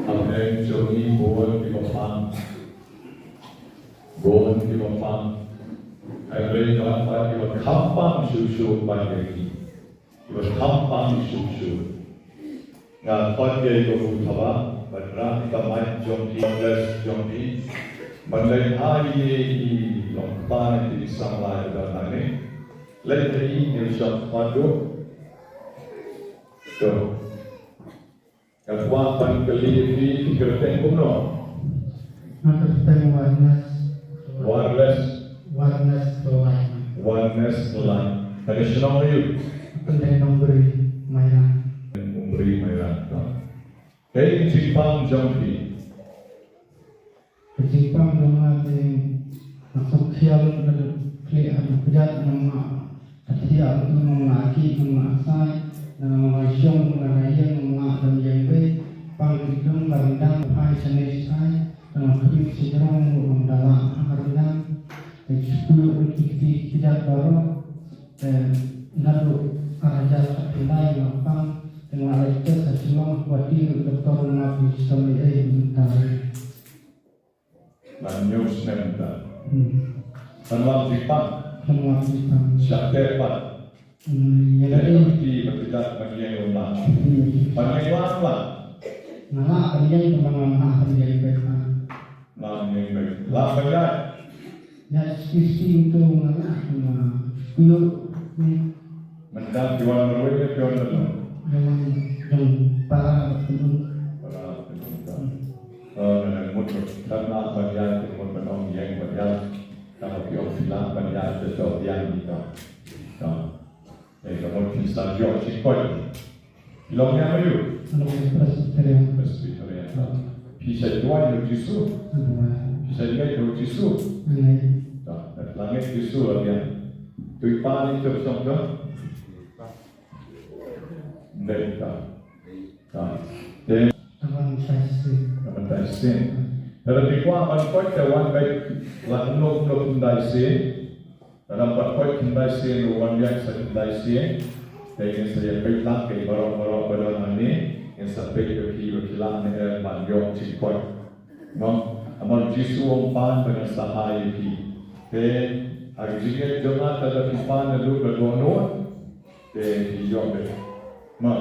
Amen. Jong ngi bun kiba pang. Bun kiba pang. Hynrei ngi wan pat kiba kham pang shuh shuh ban ïa ki. Kiba kham pang shuh shuh. Nga khot ïa i Babu Thaba ban rah ïa ka mic jong ki, bless jong ki. Ban leit ha ïa i long kpa ne ki samla ïa ka dang ne. Leit ha i, ngi shong khmat duh. To. Nga kwah ban kylli ïa phi, phi kyrteng kumno? Nga kyrteng Warnes. Warnes. Warnes Lai. Warnes Lai. Kane shnong aïu? Kyrteng Nongbri, Mairang. Nongbri, Mairang. Kaei ka jingpang jong phi? Ka jingpang jong nga te nga sngewkhia lut ka dei khlieh ha ka kjat, nga mah ka thiah, nga mah ki, nga mah sai, nga mah shong, nga mah ïeng, nga mah dang ïeng beit, pang ki dang ka ryndang phai shane shai, nga khmih shajrong, nga da lah ha ka ryndang. Te shu ki kjat baroh, te naduh ar hajar khatkhyndai nga pang, te nga leit test ha Shillong, Guwahati, doktor nga map ki stem ei ei mynta. Ngan ñiew snem ta. Hmm. Kan wan jingpang. Kan wan jingpang. Shah teh pat. Hmm, ïa. Teh pat ki ba ki dak ban ïeng lum lah. Hmm. Ban ïeng lah lah. Nga lah ban ïeng, ban ïeng lah, ban ïeng beit lah. Lah ban ïeng beit. Lah ban ïeng. Ïa, shisha tu nga lah, nga. Kuyo. Hmm. Mynta ki wan marwei ne ki wan marwei? Ki wan dang para pynun. Para pynun ta. Hmm. Eh, nga dang mut, dang lah ban ïaid, ki mut ban ong ïeng ban ïaid. Kaba ki ong phi lah ban ïaid, te to ïaid ni ta. Ta. Eh, ka mut phin sa ïoh jingkoit. Phi long ïa ma ïu? Long ïa Presbyterian. Presbyterian. Phi sa duwai ïa u Jisu? Duwai. Phi sa ngeit ïa u Jisu? Ngeit. Ta, la ngeit Jisu la biang. Tu i pa ni tu song tu? Ngeit ta. Ta. Te. Aban tai sin. Aban tai sin. Te lada phi kwah ban koit te wan beit la kumno kumno khyndai sien. Lada ym pat koit khyndai sien ruh wan biang sa khyndai sien. Te ngin sa ïa peit lang ïa baroh baroh ba don hangne. Ngin sa peit ïa phi ba phi lah ne em ban ïoh jingkoit. Mo, namar u Jisu u ong pan ba ngan sa hai ïa phi. Te ha ka jingngeit jong nga te lada phi pan naduh ka dohnud. Te phi ïoh beit. Mo,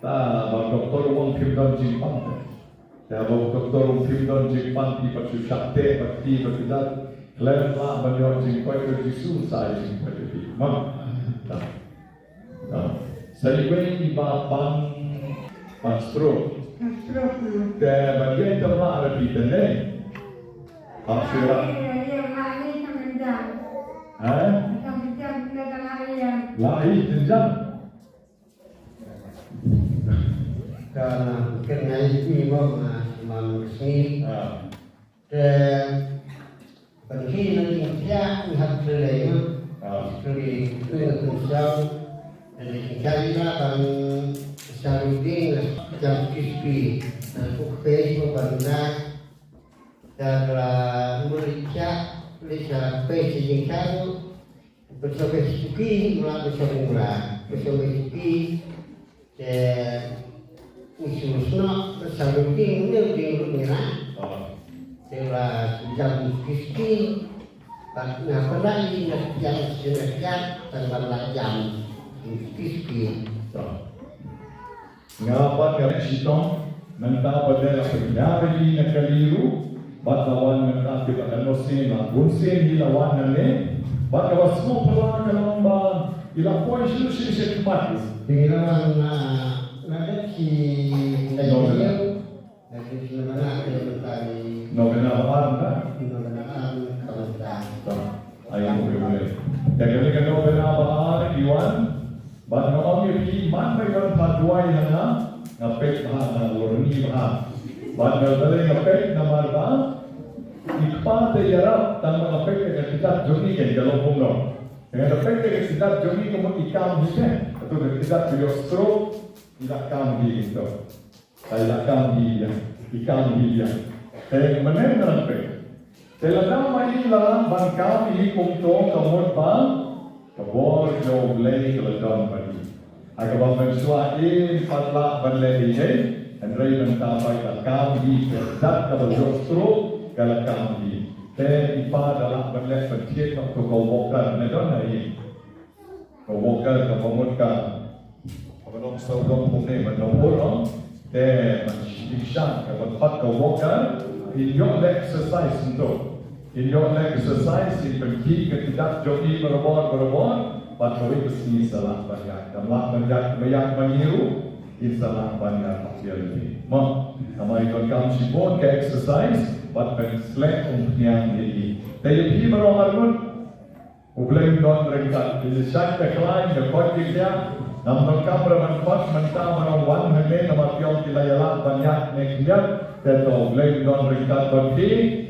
ta ba u doktor u ong phim don jingpang te. Te ba u doktor u ong phim don jingpang, phi pat shu shah teh bad ki bad ki dang khlem lah ban ïoh jingkoit, u Jisu un sa ai jingkoit ïa phi. Mo. Ta. Ta. Sa iwei iba pang, pang stroke. Pang stroke, hmm. Te ba ïa te lah ra phi te ne. Pang stroke. Ïa, ïa, ïa, ïa, ïa, ïa. Ha? Ïa, ïa, ïa, ïa, ïa. Lah i jynjar. Ka na kynai ni mo ma, ma sngi. Ah. Te ban ki na jingkhiah ngi hap trei mo. Ah. Trei tu na tu siau. Te jingkhiah ïa ban sa rutin na jam Krispi. Na ku pei mo ban da. Te la muli khiah, li sa pei sa jingkhiah tu. Bersong beh suki, mula bersong mula. Bersong beh suki. Te usul sno, bersong beh ding, ne ding lut ngira. Oh. Te la sejam suki-suki. Pat nga pernah ni, nga sejam, sejam, sejam, tan ban la jam suki-suki. Oh. Nga pat nga shitong. Nangta pat de la pynhiar ïa i na kali ruh, bad la wan nangta pat ka Nohsien, la bun sien hi la wan nangne, bad kaba sngewphylla ka long ba i la poi shuh shuh sha khmat. Te ngi la wan, ah, la dep ki, la Nongkyndong. Dep ki la wan, ah, te mynta ngi Nongkyndong ba ar mynta? Nongkyndong ba ar mynta. To. Ai, u Blei. Te kane ka Nongkyndong ba ar ki wan. Bad nga ong ïa phi, man ba i don phad duwai hana, nga peit bha, nga lorni bha. Bad nga lorni, nga peit namar ba i kpa te ïarap, tang ba nga peit ka kjat jong i, kan ka long kumno. Nga peit ka kjat jong i, ka mut i kam hi te. Kato ka kjat ka ïoh stroke, i la kam hi to. Te i la kam hi ïa, i kam hi ïa. Te mynne nga peit. Te lada ma i la lah ban kam hi kumto, ka mut ba ka bor jong U Blei ka la don bad i. Ha kaba mynshuwa im pat lah ban leh ei ei, hynrei mynta pat ka kam hi, ka kjat kaba ïoh stroke ka la kam hi. Te i pa da lah ban leh ban thied noh to ka walker, ne don ha i. Ka walker kaba mut ka, kaba long sawdong kumne, ban long pur, no? Te ban shim sha kaba khot ka walker, in ïoh leh exercise nto. In ïoh leh exercise, in pynkhih ka kjat jong i barabor barabor, bad kawei ka sngi sa lah ban ïaid. Kam lah ban ïaid, ba ïaid ma ngi ruh, in sa lah ban ïaid hok ïa lade. Mo, namar i donkam shibun ka exercise, bad pynsleh umphniang ïa i. Te ïa phi baroh arngut, U Blei un don ryngkat, te shait te khlaiñ, te koit te khiah, ngam donkam re ban khot mynta ban ong wan hangne namar phi ong phi la ïalah ban ïaid ne khyndiat, te to U Blei un don ryngkat bad phi,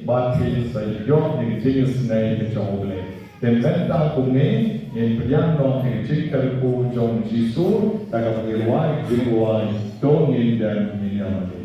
bad phin sa ïoh ïa ka jingisynei ka jong U Blei. Te mynta kumne, ngin pdiang noh ïa ka jingkyrkhu jong U Jisu, da kaba ngi rwai, jingduwai, to ngin dem, ngin ïa mane.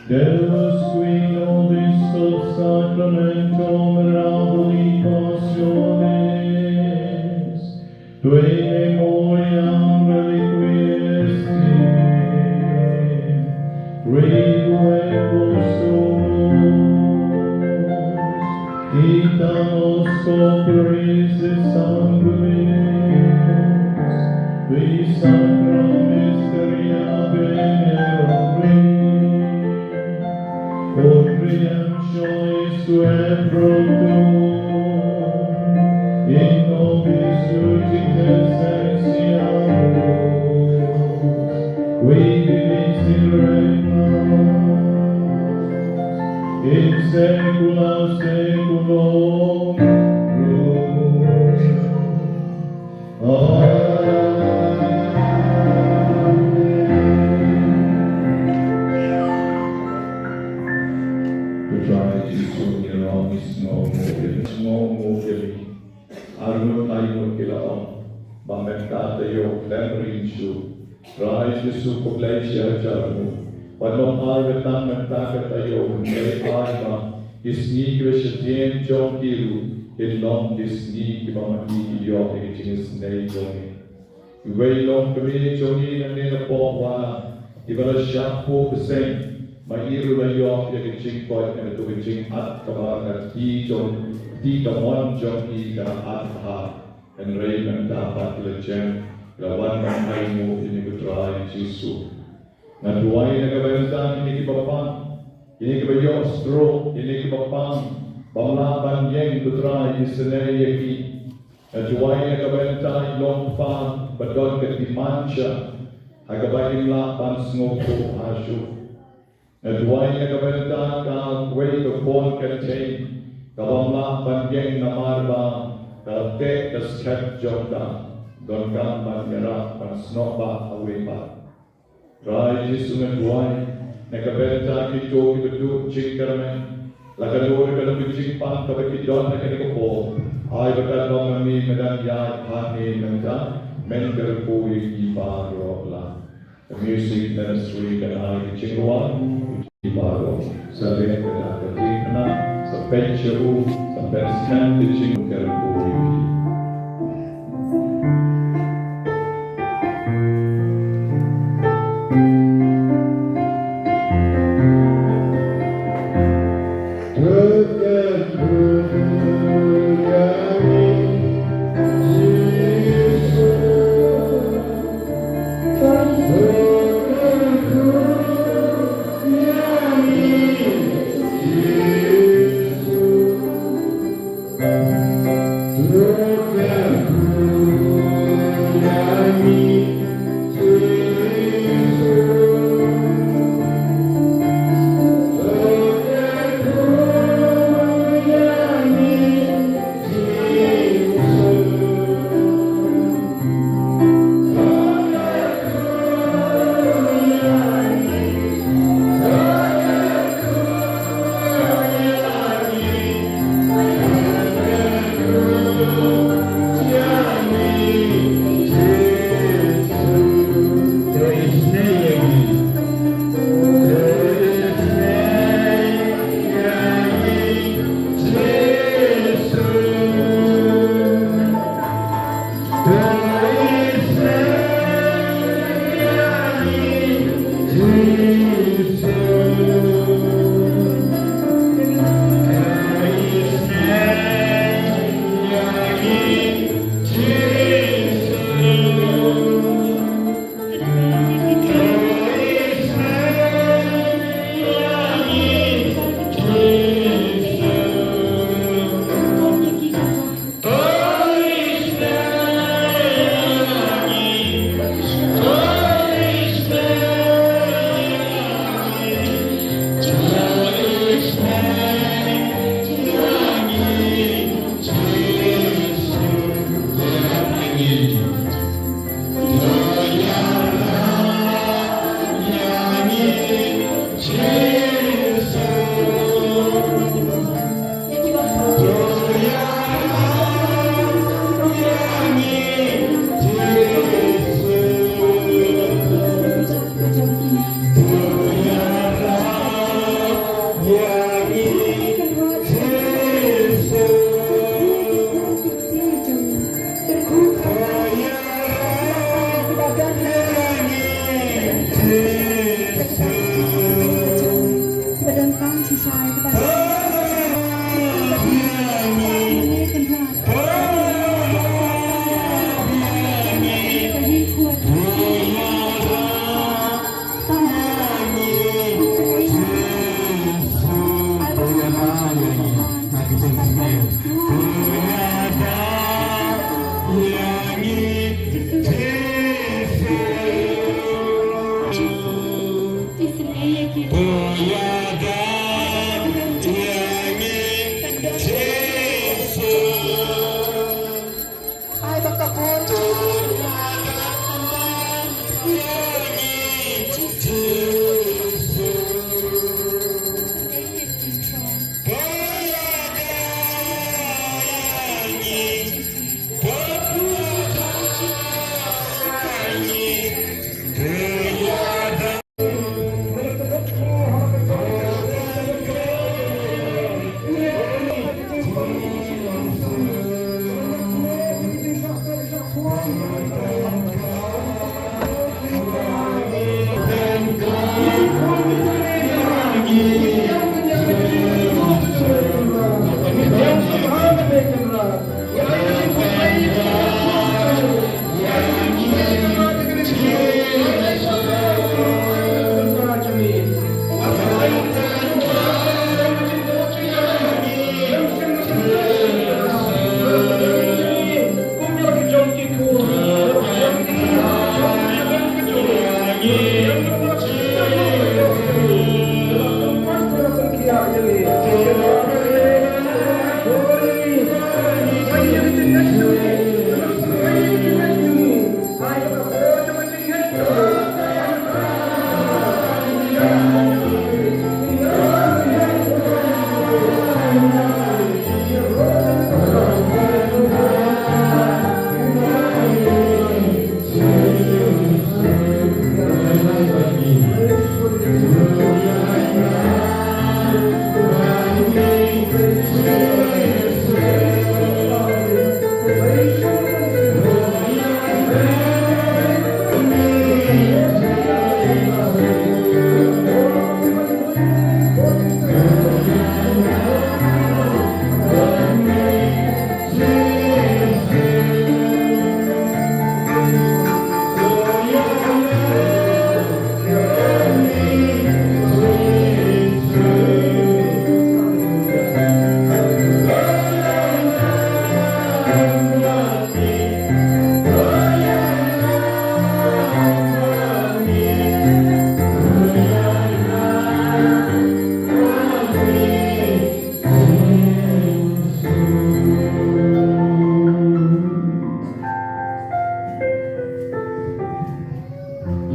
Deus qui nobis sub sacramentum mirabili passionis, tui memoriam reliquisti, requiem posumus. Quitamos cofres de sangre, y sacra misteria venerari, contribution is to everyone, in nobis Christi Sancti Deus, qui vivis in regno in saecula saeculorum. Amen. Ko Trai Jisu, ngi ong, sngewnguh ïa ngi, sngewnguh ïa ngi. Arngut aingut ki la ong, ba mynta taïew khlem rim shuh. Trai Jisu, khublei shihajar nguh. Wat long ai ba tang mynta ka taïew, hynrei ai ba ki sngi kiba shadien jong ki ruh kin long ki sngi kiba ma ngi ki ïoh ïa ka jingisynei jong ngi. Iwei long kmie jong ngi nangne na Poh Wala, iba la shah phuh bseiñ, ma i ruh la ïoh ïa ka jingkoit na kato ka jingat kaba ka kti jong, kti kamon jong i ka la at bha. Hynrei mynta pat ki la jem, ki la wan ban ainguh ïa ngi, ko Trai Jisu. Nga duwai na ka bynta kine kiba pang, kine kiba ïoh stroke, kine kiba pang bym lah ban ïeng, ko Trai, isynei ïa ki. Nga duwai na ka bynta i longkpa ba don ka dementia ha kaba im lah ban sngewthuh bha shuh. Nga duwai na ka bynta kawei ka khun ka ktien kabym lah ban ïeng namar ba ka teh ka skhem jong ka, donkam ban ïarap ban snoh bha ha kawei pat. Trai Jisu, nga duwai na ka bynta kito kiba duh jingkyrmen, la ka dur ka long ka jingpang kaba ki don ha kane ka por. Ai ba ka long ma me, me dang ïaid hangne mynta, men kyrkhu ïa ki baroh. Ka music ministry kan ai ka jingrwai ïa ki baroh. Sa leh ka dak ka ding na, sa peit sha u, sa peit sha ka jingkyrkhu ïa ki.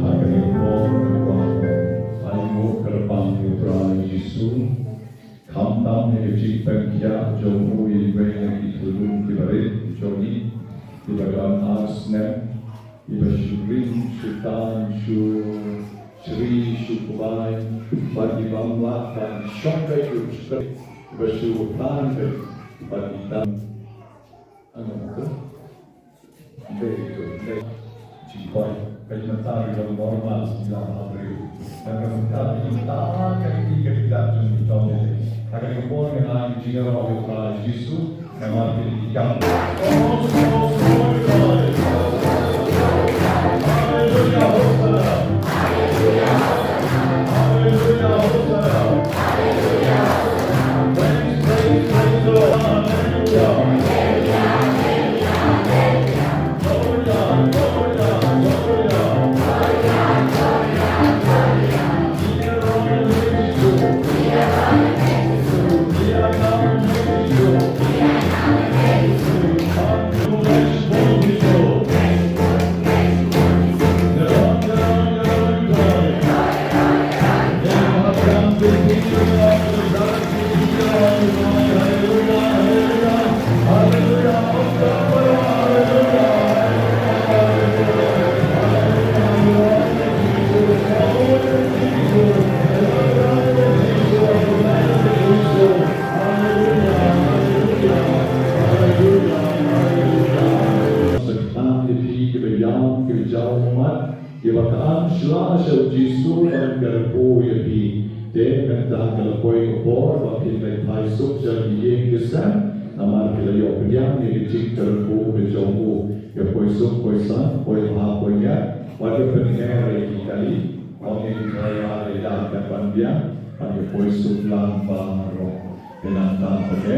Ha kane ka por, ngi kwah ban ai nguh kyrpang ïa u Trai Jisu. Khamtam ïa ka jingpynkhiah jong u ïa iwei na ki khyllung kiba rit jong ngi, kiba don ar snem, kiba shu ring, shu tan, shu shri, shu kbai, bad kiba ym lah ban shong beit, kiba shu tan beit, bad ki tan. Ano, betul? Very good. Very good. Jingkoi, ka jingmynta ri long normal, jingmynta ri. Dan ka jingmynta ri, ka jingmynta ri, ka jingmynta ri, ka jingmynta ri. Ka jingmynta ri, ka jingmynta ri, Jisu, namar ki jingmynta ri. Hallelujah, Hosanna. Hallelujah, Hosanna. Praise, praise, praise the Lord. Hallelujah. Sa kyrpad ïa phi kiba ïam, kiba jaw ummat, kiba kynmaw sha u Jisu ban kyrkhu ïa phi. Te mynta ka la poi ka por ba phin leit phai suk sha ki ïing ki sem, namar ki la ïoh pdiang ïa ka jingkyrkhu ka jong u. Ïa poi suk, poi san, poi bha, poi ñiah, wat ïa pynher ïa ki kali, ong ïa ki driver ïa ïa ka ban biang, ban ïa poi suk lang baroh. Te nangta pat te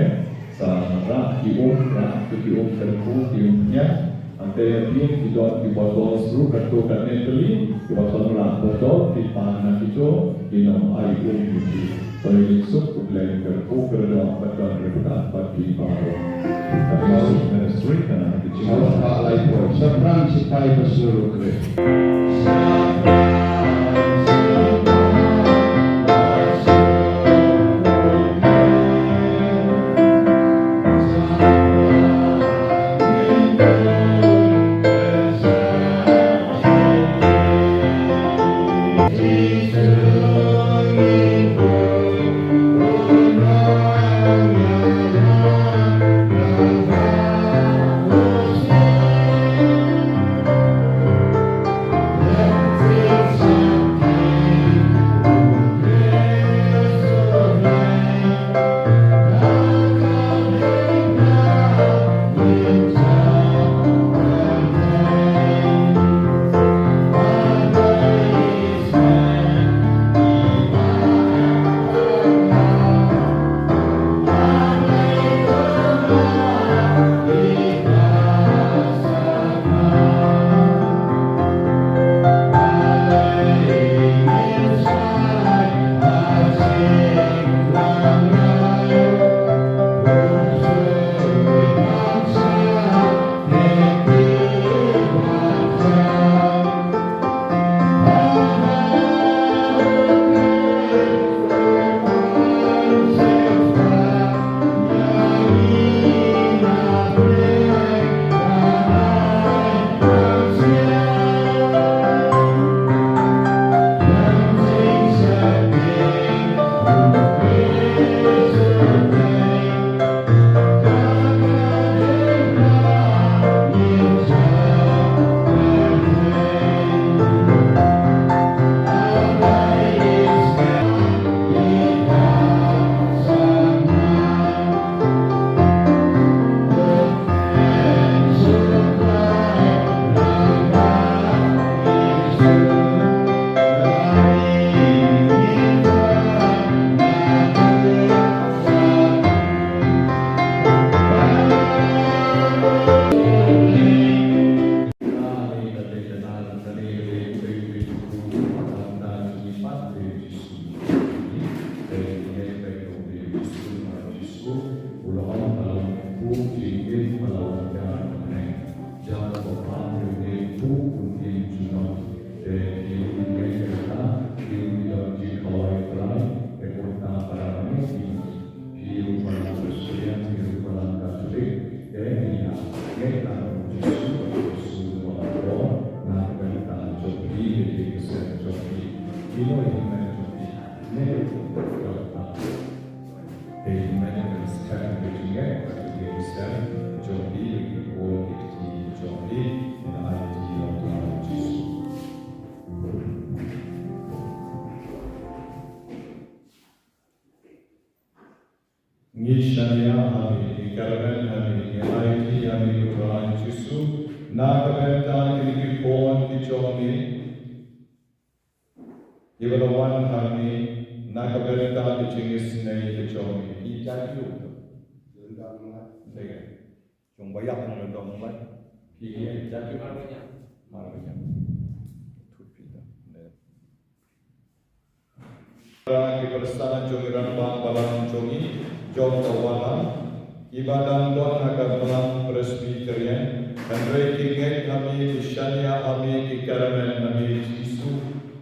sa rah ki um, rah ki um kyrpang, ki um khñiang. Hangta hadien ki don ki botol ruh katto katne tylli, ki botol, rah botol, ki pan na kito, ki nongai um ïa ki. To ïa suk, U Blei un kyrkhu kyrdoh bad don ryngkat bad phi baroh. Ka Music Ministry ka nang ha ka jingwan. Shaphrang shipai ba shlur u Khrist. Ngi shaniah ha me, ngi kyrmen ha me, ngi aiti ïa me ko Trai Jisu, na ka bynta kine ki khun ki jong me, kiba la wan ha me, na ka bynta ka jingisynei ka jong me. Ki jait ïa u. Dei. Jong ba ïap ngan dong mat. Phi ki ïa jat ki mar ba ïap. Mar ba ïap. Tut phi da. Ne. Ki pyrsa jong i rangbah balang jong i, jong ka Wanlam, kiba dang don ha ka Balang Presbyterian, hynrei ki ngeit ha me, ki shaniah ha me, ki kyrmen ha me Jisu.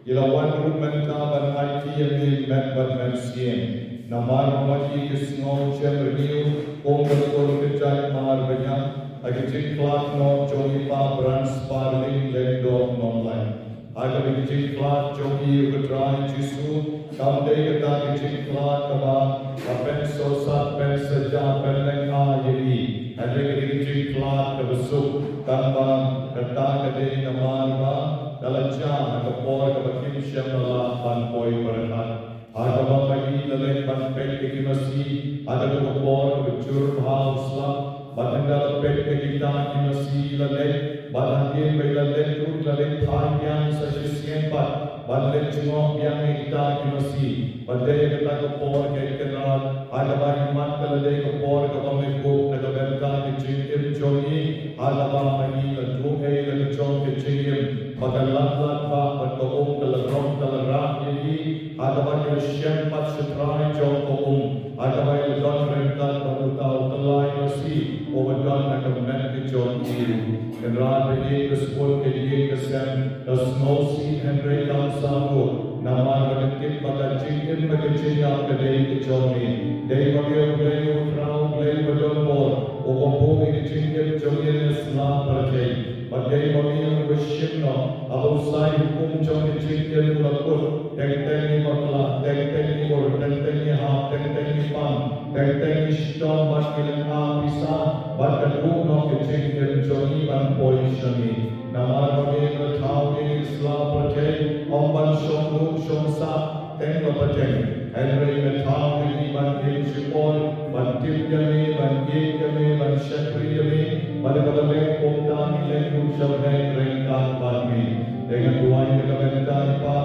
Ki la wan ruh mynta ban aiti ïa me met bad mynsiem. Namar ma ki ki sngew jem rngiew kum ka kur ka jaitbynriew, ha ka jingkhlad noh jong i Bah Bryan Sparling Lyngdoh Nonglait. Ha kaba ka jingkhlad jong i, ko Trai Jisu, kam dei kata ka jingkhlad kaba ka pynsaw sat, pynshitom, pynlyngngoh ïa i. Hynrei ka dei ka jingkhlad kaba suk, tangba kata ka dei namar ba ka la jia ha ka por kaba kim shym la lah ban poi pyrkhat. Ha kaba ma i la leit ban peit ïa ki masi ha kato ka por kaba jur bha u slap, bad ynda la peit ïa kita ki masi la leit, bad hadien ba i la leit ruh la leit phai biang sa shisien pat. Ban leit jngoh biang ïa kita ki masi. Ban dei ïa kata ka por, ko Kynrad, ha kaba i mat ka la dei ka por kaba me buh na ka bynta ki jingim jong i, ha kaba ma i la duh ei la ka jong ka jingim, ba ka lat lat ba, bad ka um ka la rong ka la rah ïa i, ha kaba ki la shem pat sha trai jong ka um, ha kaba i la don ryngkat bad uta u tyllai masi uba don ha ka met ka jong i. Kynrad, ba ïeit ba sbun ka ïing ka sem ka sngewsih, hynrei kam sah ruh, namar ba ka tip ba ka jingim bad ka jingïap ka dei ka jong me. Dei ma me U Blei U Khraw, U Blei ba don bor, uba buh ïa ka jingim jong ngi na sla pyrthei. Bad dei ma me uba shim noh, haba u Sai Hukum jong ka jingim u la kut, teng teng ngi bakla, teng teng ngi ur, teng teng ngi hap, teng teng ngi pang, teng teng ngi shitom bad ngi lynga pisa, bad ka duh noh ka jingim jong ngi ban poi sha me. Namar ba me la thaw ïa ngi sla pyrthei, ym ban shong duh shong sah teng la pateng. Hynrei me thaw ïa ngi ban im shipor, ban tip ïa me, ban ïeit ïa me, ban shakri ïa me, bad ïa ka balei kumta ngi leit ruh sha bneng ryngkat bad me. Te nga duwai na ka bynta i pa,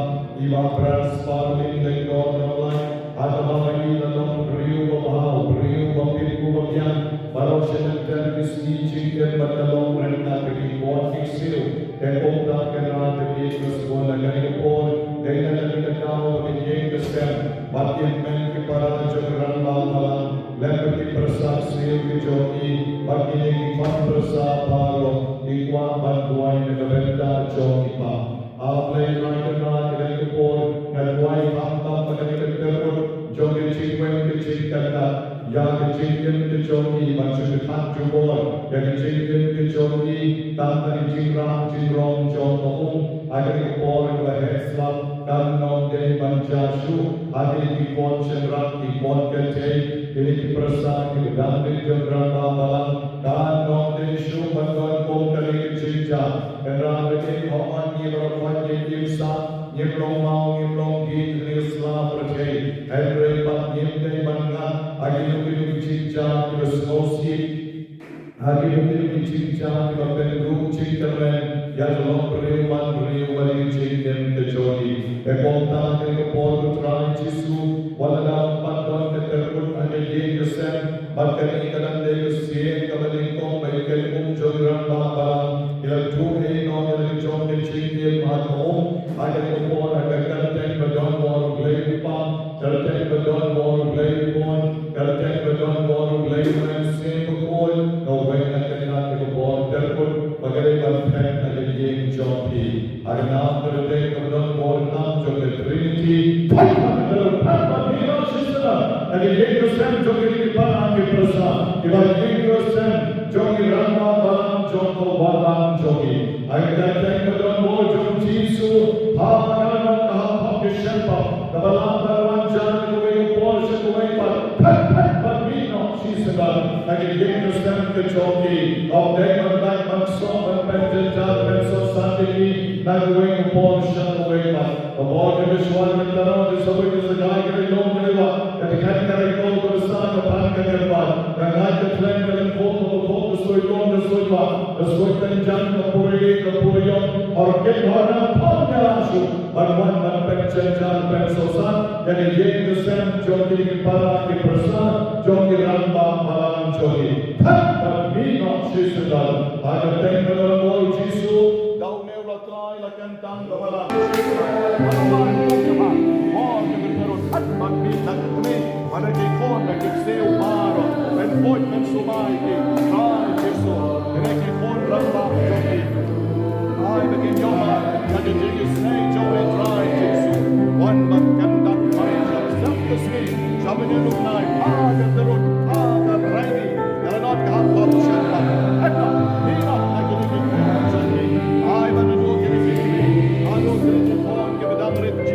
i Bah Pran Sparling Lyngdoh Nonglait, ha kaba i la long briew ba bha, briew ba pynkup ba biang, baroh shi lynter ki sngi jingim bad ka long ryngkat bad ki khun ki ksiew. Te kumta Kynrad, ba ïeit ba sbun, ha kane ka por, dei na kane ka daw ba ka ïing ka sem bad ki hynmen ki para jong ka rangbah balang, lem bad ki pyrsa ksiew ki jong i, bad kine ki khun pyrsa baroh, ngi kwah ban duwai na ka bynta jong i pa. A Blei Trai Kynrad, ha kane ka por nga duwai khamtam ba kane ka tyrkut jong ka jingweng ka jingkyndat ïa ka jingim ka jong i, ban shu kyndat jubor ïa ka jingim ka jong i, tang ha ka jingrah jingrong jong ka um, ha kane ka por kaba heh slap, kan ym dei ban jia shuh, ha kine ki khun shynrang, ki khun kynthei, kine ki pyrsa kiba dang rit jong ka rangbah balang, kan ym dei shuh ban don kum kane ka jingjia. Kynrad, ba ïeit, hooid ngi baroh pat ngim im sah, ngim long maw, ngim long dih ha kane ka sla pyrthei. Hynrei pat ngim dei ban ngat ha kino kino ki jingjia kiba sngewsih, ha kino kino ki jingjia kiba pynduh jingkyrmen ïa ka longbriew manbriew bad ïa ka jingim ka jong i. Te kumta ha kane ka por, ko Trai Jisu, wat la dang pat don ka tyrkut ha ka ïing ka sem, bad kane ka dang dei ka sien kaba nyngkong ba i kynhun jong i rangbah balang i la duh ei noh ïa la ka jong ka jingim ha ka um, ha kane ka por, ha ka kyrteng ba don bor U Blei u Kpa, kyrteng ba don bor U Blei u Khun, kyrteng ba don bor U Blei u Mynsiem Bakhuid, nga weng nga kyndat ïa ka bor tyrkut ba ka dei ban thep ha ka ïing jong phi. Ha ka nam kaba dei kaba don bor tam jong ka Trinity. Thep bad mih noh, thep bad mih noh shisha na ka ïing ka sem jong kine ki para ki pyrsa, ïa ka ïing ka sem jong ki rangbah balang jong ka Balang jong ngi. Ha ka kyrteng ba don bor jong U Jisu, ha ka nam ka hap hap ki shynpop kaba lah ban wan jan na kawei ka por sha kawei pat. Thep thep bad mih noh shisha na ka ïing ka sem ka jong ki. Ym dei ban lait ban suk ban pynjynjar pynsohsat ïa ki na kawei ka por sha kawei pat. Ka bor ka kyrshah ka tyrwa, ka sawei ka sakai, ka rilum ka riwah, ka dkhot ka rikol, ka bsa ka pan ka kyrpad, ka ngat ka thleng ka lyngkhuh, ka bakhuh, ka suidlum ka suidbah, ka suitynjan, ka purieh ka puriong, hor kit hor nang, phang ïa la shuh ban wan ban pynjynjar pynsohsat ïa ka ïing ka sem jong kine ki para ki pyrsa jong ki rangbah balang jong ngi. Thep bad mih noh shisha na ka kyrteng ba don bor U Jisu. Da une u la Trai la kyntang ka balang. Bor jong ka tyrkut, bad mih na ka kmie, bad ki khun na ki ksiew baroh, pynbuit pynsumar ïa ki, Trai Jisu. Kine ki khun rangbah jong phi, ai ba kin ïoh ma ka jingïaseng jong me Trai Jisu. Wan ban kyndat marwei sha ka sngi, sha bynta u nai, ha ka tyrkut, ha ka raini. Ka la don ka hap hap shen pat. Hynda, hynda na kine ki khun jong phi. Ai ba naduh kine ki kmie haduh kine ki khun kiba dang rit.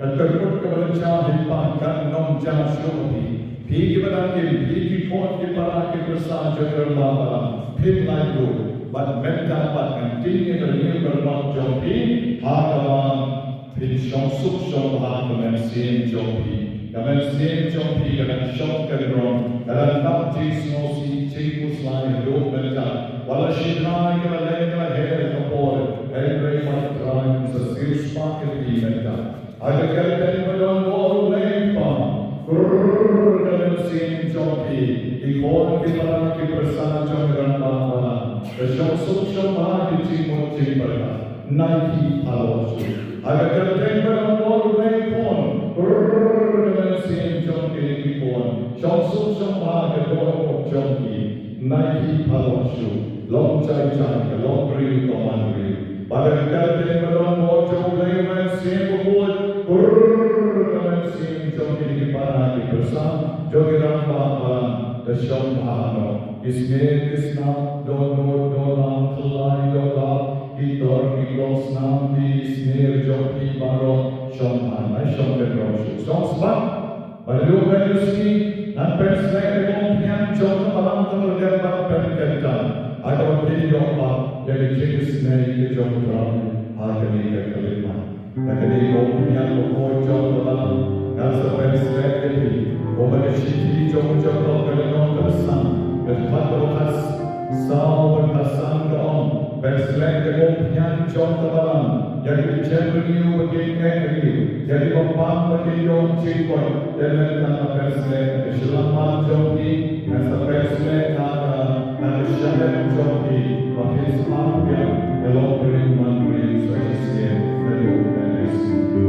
Ka kyrkut kaba lynchar hi pat kan ym jia shuh ha phi. Phi kiba dang im, phi ki khun ki para ki pyrsa jong i rangbah balang, phin lait lut. Bad mynta pat ngan kheiñ ïa ka riew ka rnok jong phi ha ka ban phin shong suk shong bha ka mynsiem jong phi. Ka mynsiem jong phi ka dang shong kynrong, ka dang nang jingsngewsih jingkhuslai haduh mynta. Wat la shi bnai ka la leit ka la her ka por, hynrei pat Trai un sa siew spah ïa phi mynta. Ha ka kyrteng ba don bor U Blei Kpa, brrr, ka mynsiem jong phi, ki khun ki para ki pyrsa jong i rangbah balang, ka shong suk shong bha ki jingmut jingpyrkhat, nai ki phalor shuh. Ha ka kyrteng ba don bor U Blei Khun, brrr, ka mynsiem jong kine ki khun, shong suk shong bha ka dohnud jong ki, nai ki phalor shuh. Long jai jai, ka long briew ka wan briew. Bad ha ka kyrteng ba don bor jong U Blei U Mynsiem Bakhuid, brrr, ka mynsiem jong kine ki para ki pyrsa jong i rangbah balang, ka shong bha noh. Ki sner ki snam, dohnud dohlam, khyllai dohlap, ki tor ki kong snam, ki sner jong phi baroh, shong bha, nai shong kynrong shuh. Shong sbak. Bad haduh mynta ka sngi ngan pynsleh ïa ka umphniang jong ka balang ka ryngkat bad pynkyntang, ha kaba phin ïoh pap ïa ka jingisynei ka jong U Trai ha kane ka khyllipmat. Na kane ka umphniang bakhuid jong ka balang ngan sa pynsleh ïa phi, kumba ka shithi jong u Jakob ka lynnong kaba san, ka dkhot kaba khat saw bad khat san ka ong, pynsleh ïa ka umphniang jong ka balang, ïa ki bym rngiew ba kin eh rngiew, ïa ki bym pang ba kin ïoh jingkoit. Te mynta nga pynsleh ïa ka shyllangmat jong phi, ngan sa pynsleh ïa ka na ka shalem jong phi, ba phin sah pdiang ïa ka long briew man briew sa shisien naduh mynta ka sngi.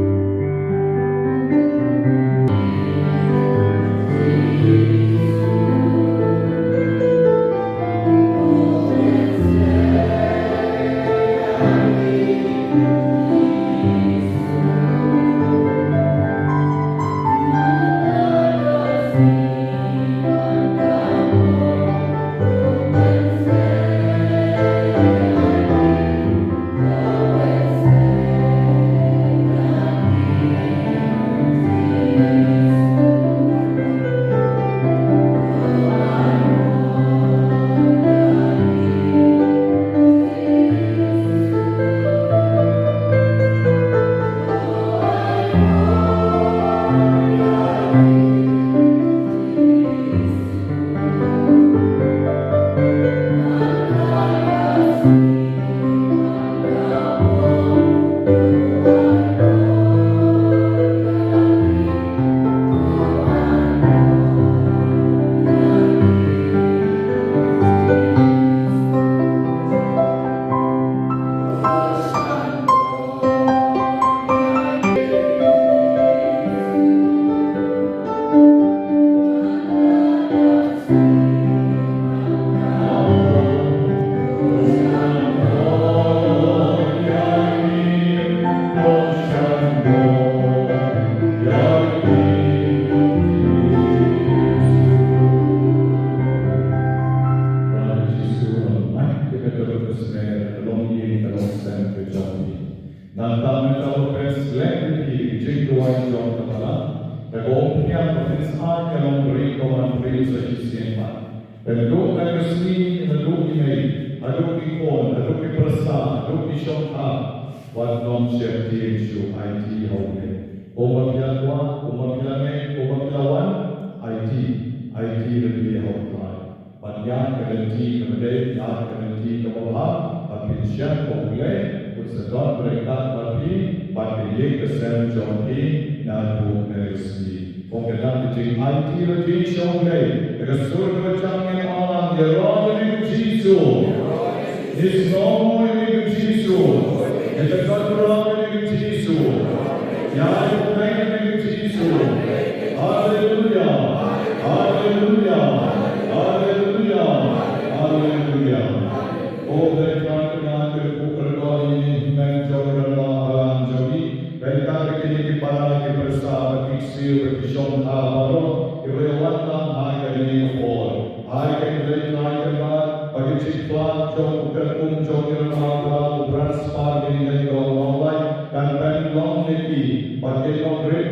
Nangta mynta ba pynsleh ïa phi da ka jingduwai jong ka balang, da ka umphniang ba phin sah ïa ka long briew ka wan briew sa shisien pat. Pynduh na ka sngi, naduh ine, haduh ki khun, haduh ki pyrsa, haduh ki shongkha, wat nym sheptieng shuh, aiti ha U Blei. Kumba phi la kwah, kumba phi la ngeit, kumba phi la wan, aiti, aiti lynti ha U Trai. Bad ïaid ka lynti kaba dei, ïaid ka lynti kaba bha, bad phin shem ba U Blei un sa don ryngkat bad phi, bad phin ïeng ka sem jong phi naduh mynne ka sngi. Ong ka dang ka jingaiti lynti sha U Blei da ka sur kaba jam, ngin ong lang, ïaroh ïa me ko Jisu. Ngi sngew mo ïa me ko Jisu. Ngi tyrkhong ïa me ko Jisu. Ïaroh ïa me ko Jisu. Haleluya. Haleluya. Haleluya. Haleluya. Ko Blei Trai, nga kyrkhu kyrdoh ïa ngi hynmen jong ka rangbah balang jong ngi. Bad ka kine ki para ki pyrsa bad ki ksiew bad ki shongkha baroh kiba ïa wan lang ha kane ka por. Ai ka Blei Trai kyrpad ba ki jingkhlad jong u kyrkum jong ki rangbah balang u Brad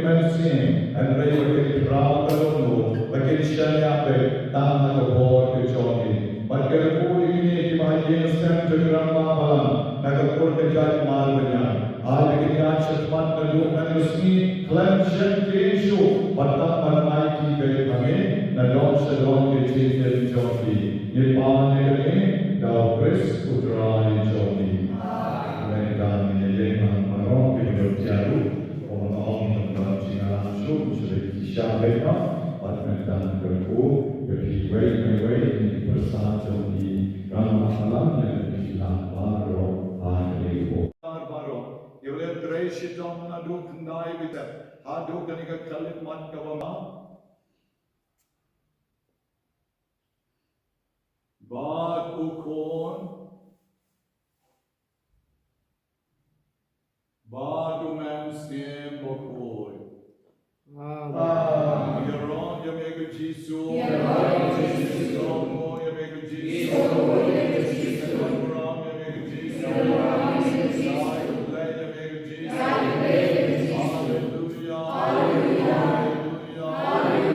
Mynsiem, hynrei ba kin khraw ka dohnud, ba kin shaniah beit tang ha ka bor ka jong ki. Bad kyrkhu ïa kine kiba ha ïing ha sem jong ngi rangbah balang, na ka kur ka jait mar ba ñiah. Ai ba kin ïaid shakhmat naduh mynne ka sngi khlem shemphang shuh, bad tang ban ai ki beit ha me, nadong shadong ki jingim jong ki. Ngi pan ïa kane da u Khrist u Trai jong ngi. Amen. Ngin ïa leit noh baroh kiba don tiar ruh. Ong ong ïa ka jingïalang shuh shuh ki sha beit noh. Bad mynta nga kyrkhu ïa phi wei pa wei, ïa ki pyrsa jong ki rangbah balang, ïa ki lang baroh ha kane ka por. Baroh. Ïa u leit trei shitom naduh khyndai beit haduh kane ka khyllipmat kaba ma. Bad u Khun, bad u Mynsiem Bakhuid. Amen. Ïaroh ïa me ko Jisu. Ïaroh ïa me ko Jisu.